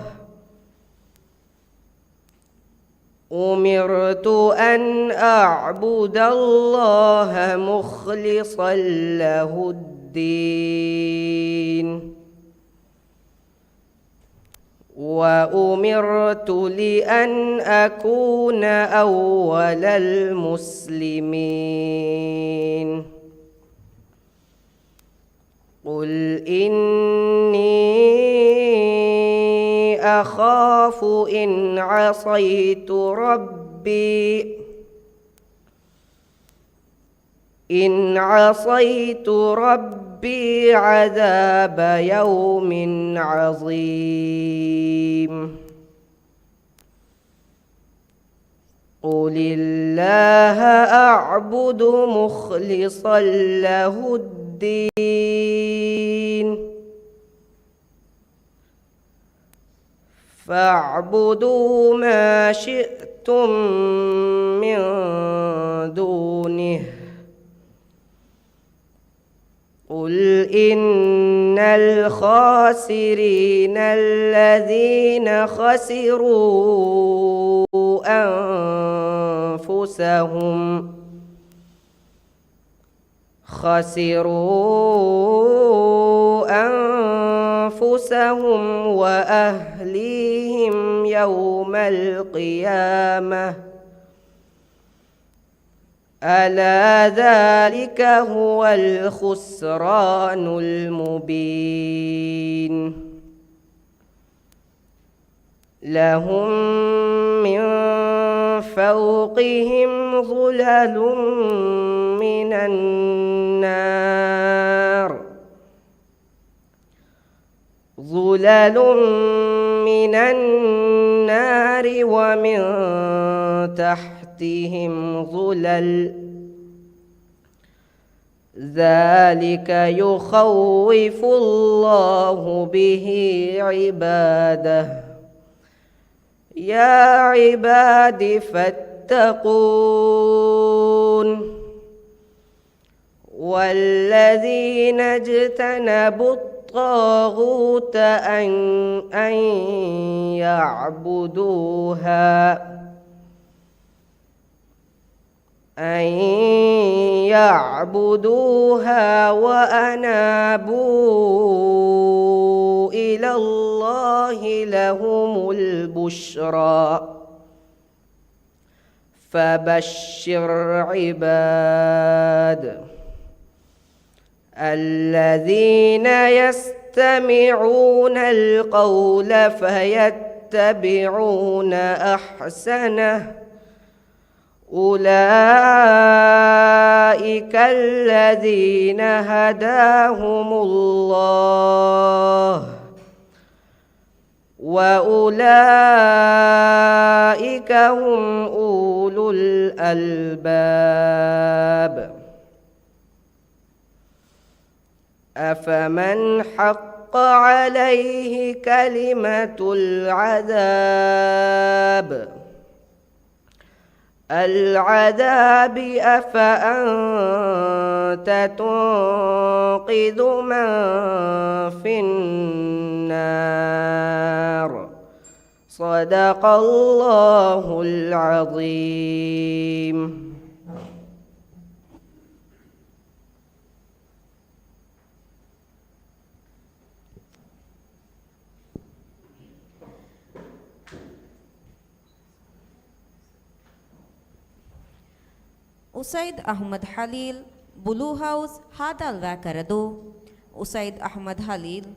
أمرت أن أعبد الله مخلصا له الدين، وأمرت لأن أكون أول المسلمين. قل إني أخاف إن عصيت ربي، إن عصيت ربي عذاب يوم عظيم. قل الله أعبد مخلصا له الدين، فاعبدوا ما شئتم من دونه. قل إن الخاسرين الذين خسروا أنفسهم، خسروا أنفسهم وأهليهم يوم القيامة، ألا ذلك هو الخسران المبين. لهم من فوقهم ظلل من النار، ظلل من النار ومن تحتهم ظلل، ذلك يخوف الله به عباده. يا عباد فاتقون. والذين اجتنبوا الطاغوت أن، أن يعبدوها، أن يعبدوها وأنابوا إلى الله لهم البشرى. فبشر عباد الذين يستمعون القول فيتبعون أحسنه، أولئك الذين هداهم الله، وأولئك هم أولو الألباب. أفمن حق عليه كلمة العذاب، العذاب أفأنت تنقذ من في النار. صدق الله العظيم. އުސައިދް އަޙްމަދު ޚަލީލް، ބުލޫ ހައުސް، ހާދައިގެން ދާ ކަރަދޫ. އުސައިދް އަޙްމަދު ޚަލީލް.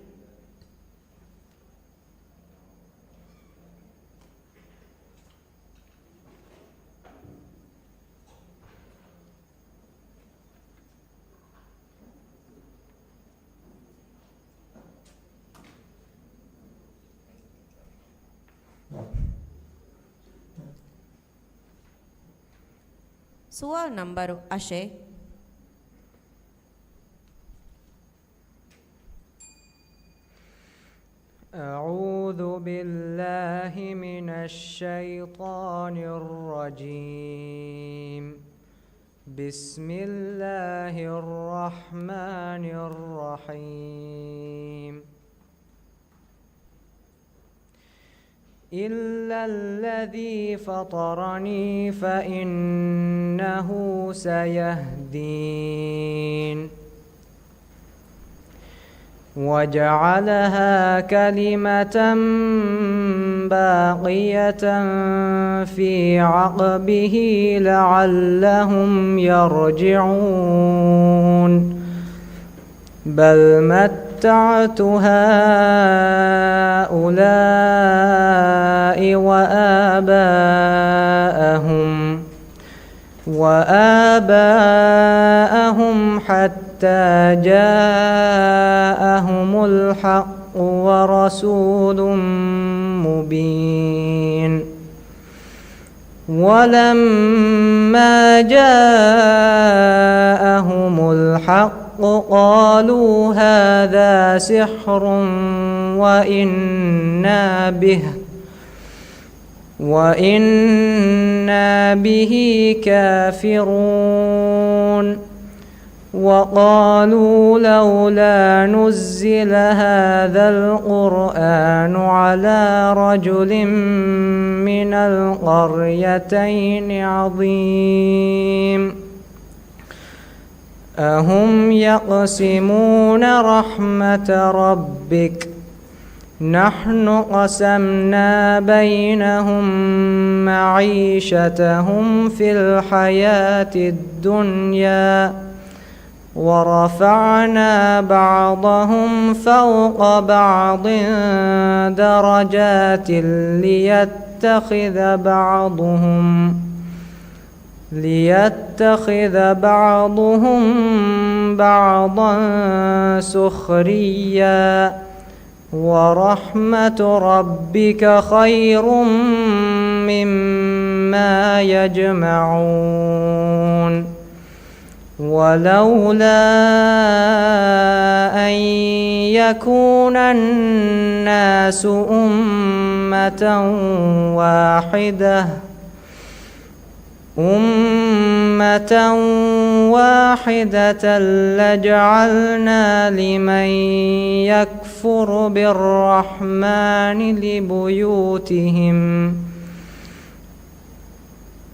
ސުވާލު ނަންބަރު އަށެއް. أعوذ بالله من الشيطان الرجيم. بسم الله الرحمن الرحيم. إلا الذي فطرني فإنه سيهدين. وجعلها كلمة باقية في عقبه لعلهم يرجعون. بل متعت هؤلاء وآباءهم، وآباءهم حتى جاءهم الحق ورسول مبين. ولما جاءهم الحق قالوا هذا سحر وإنا به، وإنا به كافرون. وقالوا لولا نزل هذا القرآن على رجل من القريتين عظيم. أهم يقسمون رحمة ربك؟ نحن قسمنا بينهم معيشتهم في الحياة الدنيا ورفعنا بعضهم فوق بعض درجات ليتخذ بعضهم ليتخذ بعضهم بعضا سخريا ورحمة ربك خير مما يجمعون. ولولا أن يكون الناس أمة واحدة أمة واحدة لجعلنا لمن يكفر بالرحمن لبيوتهم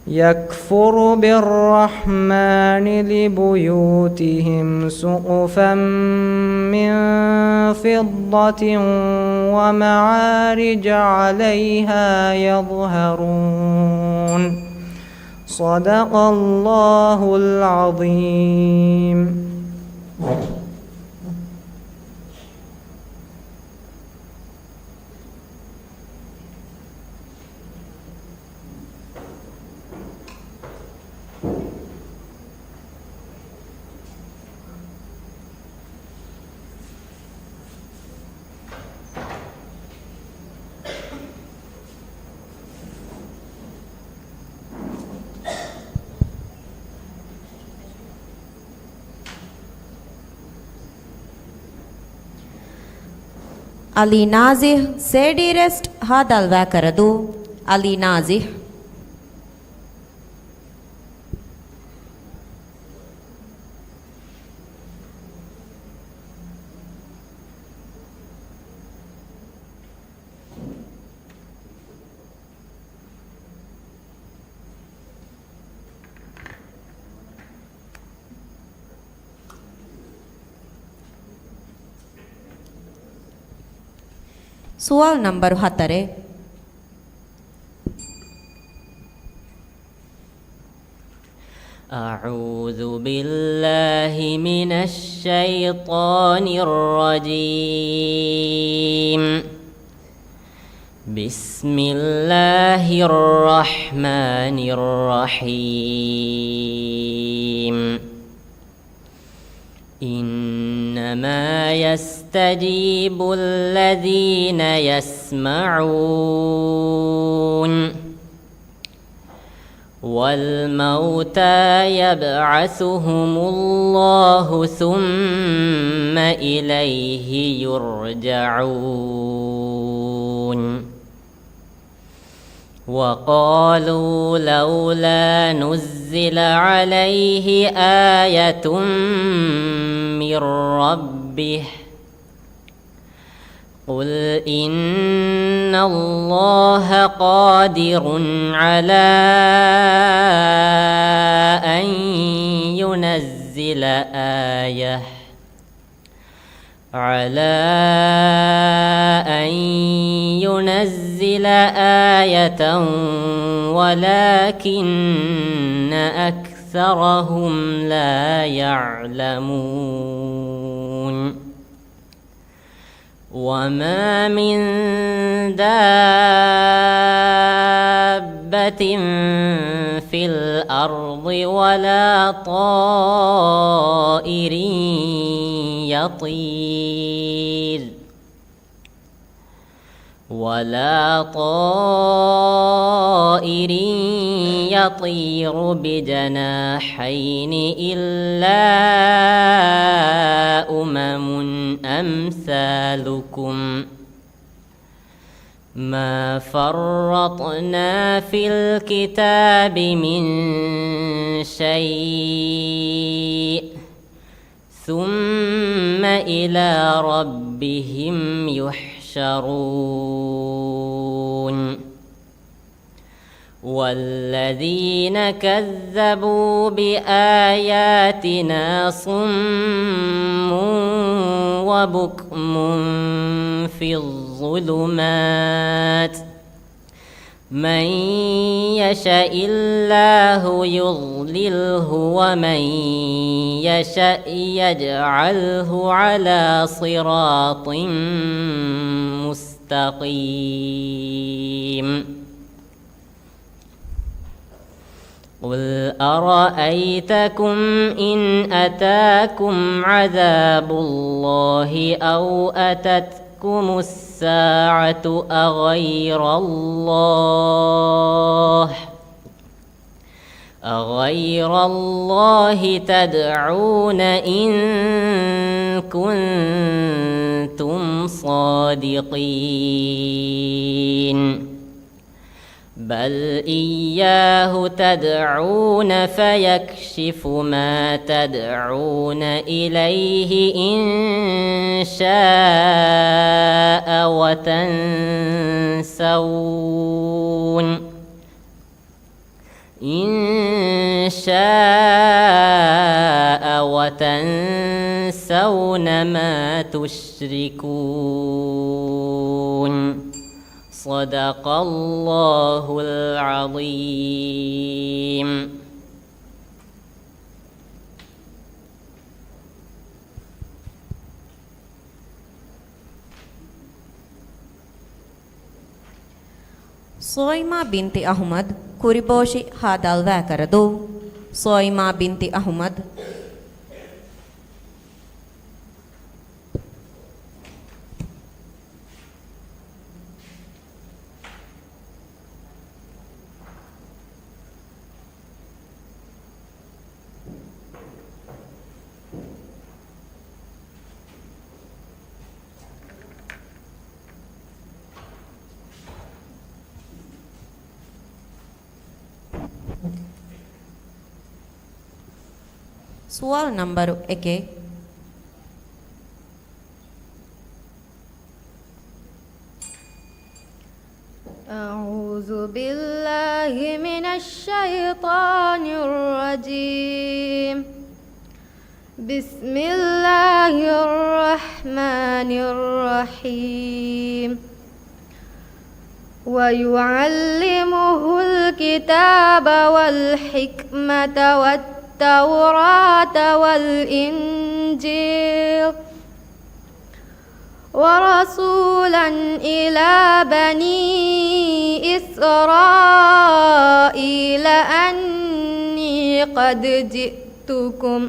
يكفر بالرحمن لبيوتهم سقفا من فضة ومعارج عليها يظهرون. صدق الله العظيم. އަލީ ނާޒިހް، ސޭޑީ ރެސްޓް ހާދަ އަލްވާކަރަދޫ. އަލީ ނާޒިހް. ސުވާލު ނަންބަރު ހަތަރެއް. أعوذ بالله من الشيطان الرجيم. بسم الله الرحمن الرحيم. إنما يستجيب الذين يسمعون. والموتى يبعثهم الله ثم إليه يرجعون. وقالوا لولا نزل عليه آية من ربه. قل إن الله قادر على أن ينزل آية، على أن ينزل آية ولكن أكثرهم لا يعلمون. وما من دابة في الأرض ولا طائر يطير، ولا طائر يطير بجناحين إلا أمم أمثالكم ما فرطنا في الكتاب من شيء ثم إلى ربهم يحشرون. والذين كذبوا بآياتنا صم وبكم في الظلمات، من يشأ الله يضلله ومن يشأ يجعله على صراط مستقيم. قل أرأيتكم إن أتاكم عذاب الله أو أتتكم الساعة أغير الله أغير الله تدعون إن كنتم صادقين. بل إياه تدعون فيكشف ما تدعون إليه إن شاء وتنسون إن شاء وتنسون ما تشركون. صدق الله العظيم. ސޯއިމާ ބިންތި އަޙުމަދު، ކުރިބޯށި ހާދަ އަލްވާކަރަދޫ. ސޯއިމާ ބިންތި އަޙުމަދު. ސުވާލު ނަންބަރު އެކެއް. أعوذ بالله من الشيطان الرجيم. بسم الله الرحمن الرحيم. ويعلمه الكتاب والحكمة والتوراة والإنجيل ورسولا إلى بني إسرائيل أني قد جئتكم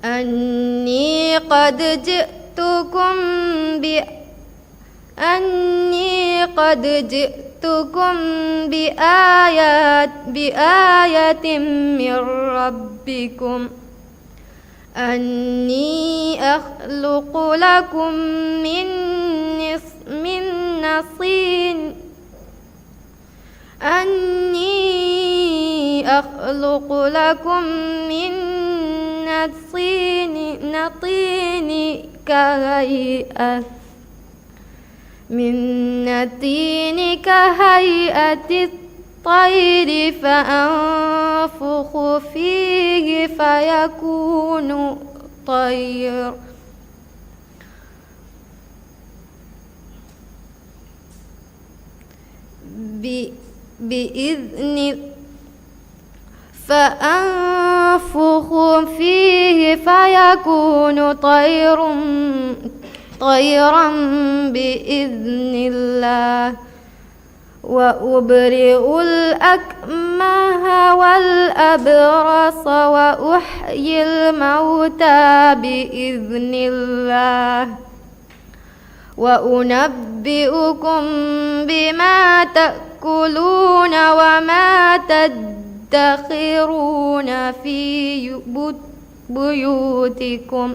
أني قد جئتكم ب أني قد جئتكم بآيات بآية من ربكم أني أخلق لكم من نص من نصين أني أخلق لكم من الطين، الطين كهيئة، من الطين كهيئة الطير فأنفخ فيه فيكون طير ب-، بإذن، فأنفخ فيه فيكون طير، طيرا بإذن الله، وأبرئ الأكمه والأبرص وأحيي الموتى بإذن الله، وأنبئكم بما تأكلون وما تدخرون في بيوتكم،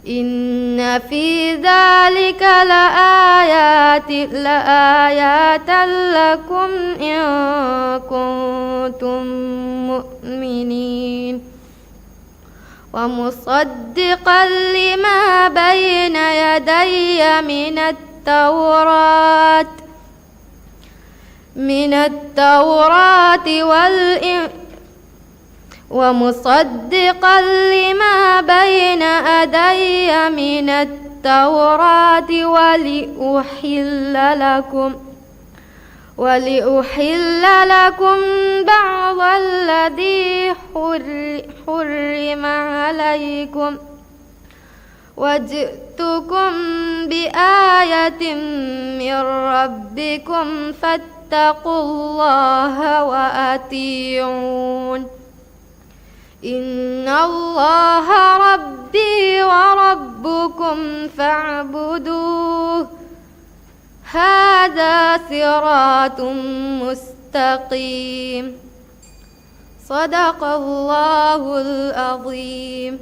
إِنَّ فِي ذَلِكَ لَآيَاتٍ، لَآيَاتًا لَكُمْ إِن كُنتُم مُّؤْمِنِينَ. وَمُصَدِّقًا لِّمَا بَيْنَ يَدَيَّ مِنَ التَّوْرَاةِ، مِنَ التَّوْرَاةِ وَالْإِنْ وَمُصَدِّقًا لِّمَا بَيْنَ يَدَيَّ مِنَ التَّوْرَاةِ وَلِأُحِلَّ لَكُمْ، وَلِأُحِلَّ لَكُمْ بَعْضَ الَّذِي حُرِّ-، حُرِّمَ عَلَيْكُمْ، وَجِئْتُكُم بِآيَةٍ مِّن رَّبِّكُمْ فَاتَّقُوا اللَّهَ وَأَطِيعُونِ. إِنَّ اللَّهَ رَبِّي وَرَبُّكُمْ فَاعْبُدُوهُ، هَٰذَا صِرَاطٌ مُّسْتَقِيمٌ. صَدَقَ اللَّهُ الْعَظِيمُ.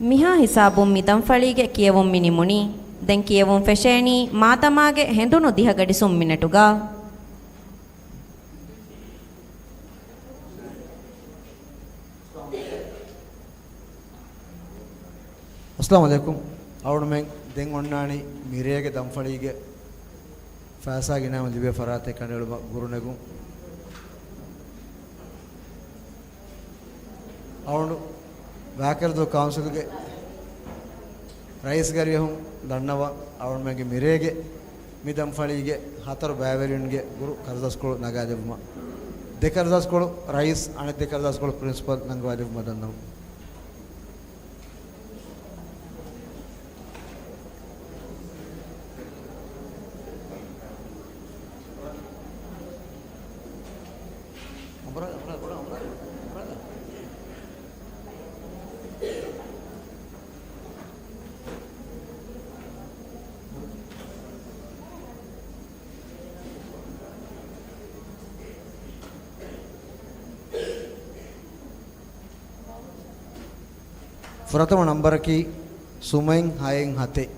މިހާ ހިސާބުން މި ދަންފަޅީގެ ކިޔެވުން މި ނިމުނީ. ދެން ކިޔެވުން ފެށޭނީ މާތަމާގެ ހެނދުނު ދިހަ ގަޑި ސުން މިނެޓުގަ. އައްސަލާމު ޢަލައިކުމް. އަޅުގަނޑުމެން ދެން އޮންނާނީ މިރޭގެ ދަންފަޅީގެ ފައިސާގެ އިނާމު ލިބޭ ފަރާތެއް ކަނޑައެޅުމަށް ގުރުނެގުން. އަޅުގަނޑު ވާކަރުދޫ ކައުންސިލްގެ ރައީސް ގަރިއެހުން ދަންނަވަން، އަޅުގަނޑުމެންގެ މިރޭގެ މި ދަންފަޅީގެ ހަތަރު ބައިވެރިންގެ ގުރު ކަރުދާސްކޮޅު ނަގާދެއްވުމަށް، ދެ ކަރުދާސްކޮޅު ރައީސް، އަނެއް ދެ ކަރުދާސްކޮޅު ޕްރިންސިޕަލް ނަންގަވާދެއްވުމަށް ދަންނަވަން. ފުރަތަމަ ނަންބަރަކީ ސުމެއް ހައެއް ހަތެއް.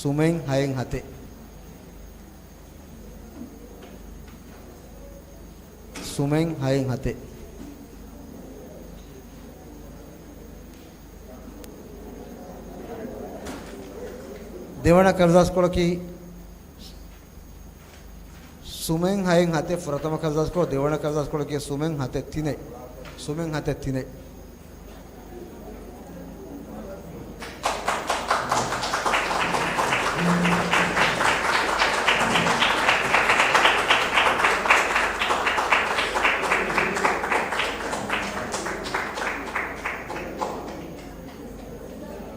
ސުމެއް ހައެއް ހަތެއް. ސުމެއް ހައެއް ހަތެއް. ދެވަނަ ކަރުދާސްކޮޅަކީ ސުމެއް ހައެއް ހަތެއް ފުރަތަމަ ކަރުދާސްކޮޅު، ދެވަނަ ކަރުދާސްކޮޅަކީ ސުމެއް ހަތެއް ތިނެއް. ސުމެއް ހަތެއް ތިނެއް.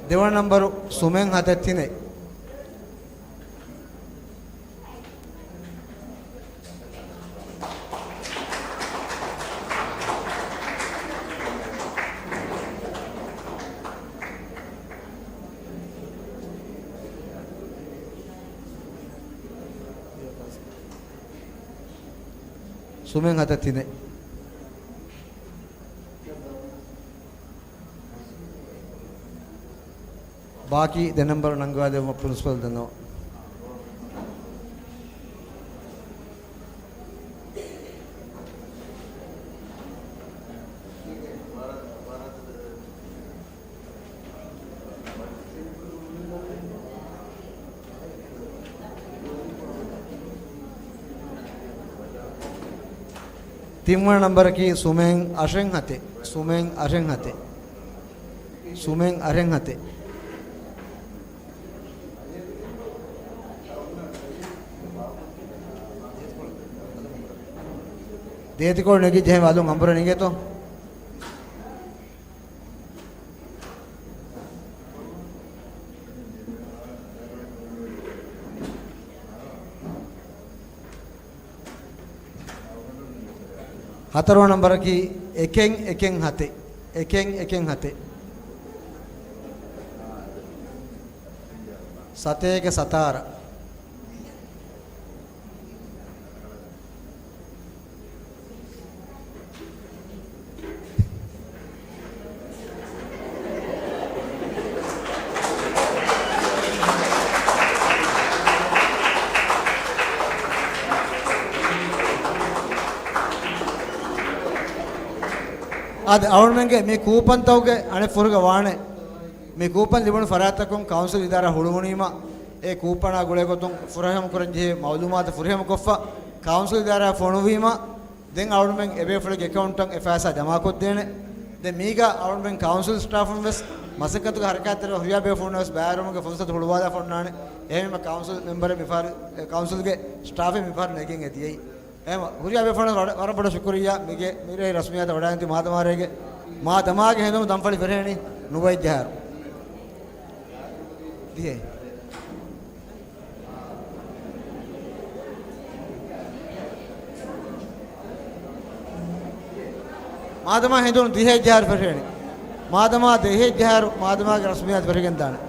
ދެވަނަ ނަންބަރު ސުމެއް ހަތެއް ތިނެއް. ސުމެއް ހަތެއް ތިނެއް. ބާކީ ދެ ނަންބަރު ނަންގަވާދެއްވުމަށް ޕްރިންސިޕަލް ދަންނަވަން. ތިންވަނަ ނަންބަރަކީ ސުމެއް އަށެއް ހަތެއް. ސުމެއް އަށެއް ހަތެއް. ސުމެއް އަށެއް ހަތެއް. ދޭތިކޮޅު ނެގިއްޖެ އެހެން އަލުން އަނބުރެ ނެގޭތޯ. ހަތަރުވަނަ ނަންބަރަކީ އެކެއް އެކެއް ހަތެއް. އެކެއް އެކެއް ހަތެއް. ސަތޭކަ ސަތާރަ. އާދެ، އަޅުމެންގެ މި ކޫޕަންތަކުގެ އަނެއް ފުރުގަ ވާނެ. މި ކޫޕަން ލިބުނު ފަރާތްތަކުން ކައުންސިލް އިދާރާ ހުޅުވުނީމަ، އެ ކޫޕަނާ ގުޅޭގޮތުން ފުރަހެމަ ކުރަންޖެހޭ މައުލޫމާތު ފުރަހެމަ ކޮށްފަ، ކައުންސިލް އިދާރާ ފޮނުވީމަ، ދެން އަޅުމެން އެބޭފުޅެއްގެ އެކައުންޓަށް އެ ފައިސާ ޖަމާކޮށްދޭނެ. ދެން މީގަ އަޅުމެން ކައުންސިލް ސްޓާފުން ވެސް މަސައްކަތުގެ ހަރަކާތްތެރޭ ހުރިހާ ބޭފުޅުން ވެސް ބައިވެރިވުމުގެ ފުރުސަތު ހުޅުވާލާފަ އޮންނާނެ. އެހެންވީމަ ކައުންސިލް މެމްބަރެއް މިފަހަރު، އެ، ކައުންސިލްގެ ސްޓާފެއް މިފަހަރު ނެގިން އެ ދިޔައީ. އެހެންވީމަ ހުރިހާ ބޭފުޅުން ވަރަށް، ވަރަށް ބޮޑަށް ޝުކުރިއްޔާ މީގެ މިރޭ ރަސްމިއްޔާތަށް ވަޑައިގެން ދިޔަ މާދަމާގެ ހެނދުނު ދަންފަޅި ފެށޭނީ ނުވައެއް ޖަހާއިރު. ދިހައެއް. މާދަމާ ހެނދުނު ދިހައެއް ޖަހާއިރު ފެށޭނީ. މާދަމާ ދިހައެއް ޖަހާއިރު މާދަމާގެ ރަސްމިއްޔާތު ފެށިގެން ދާނެ.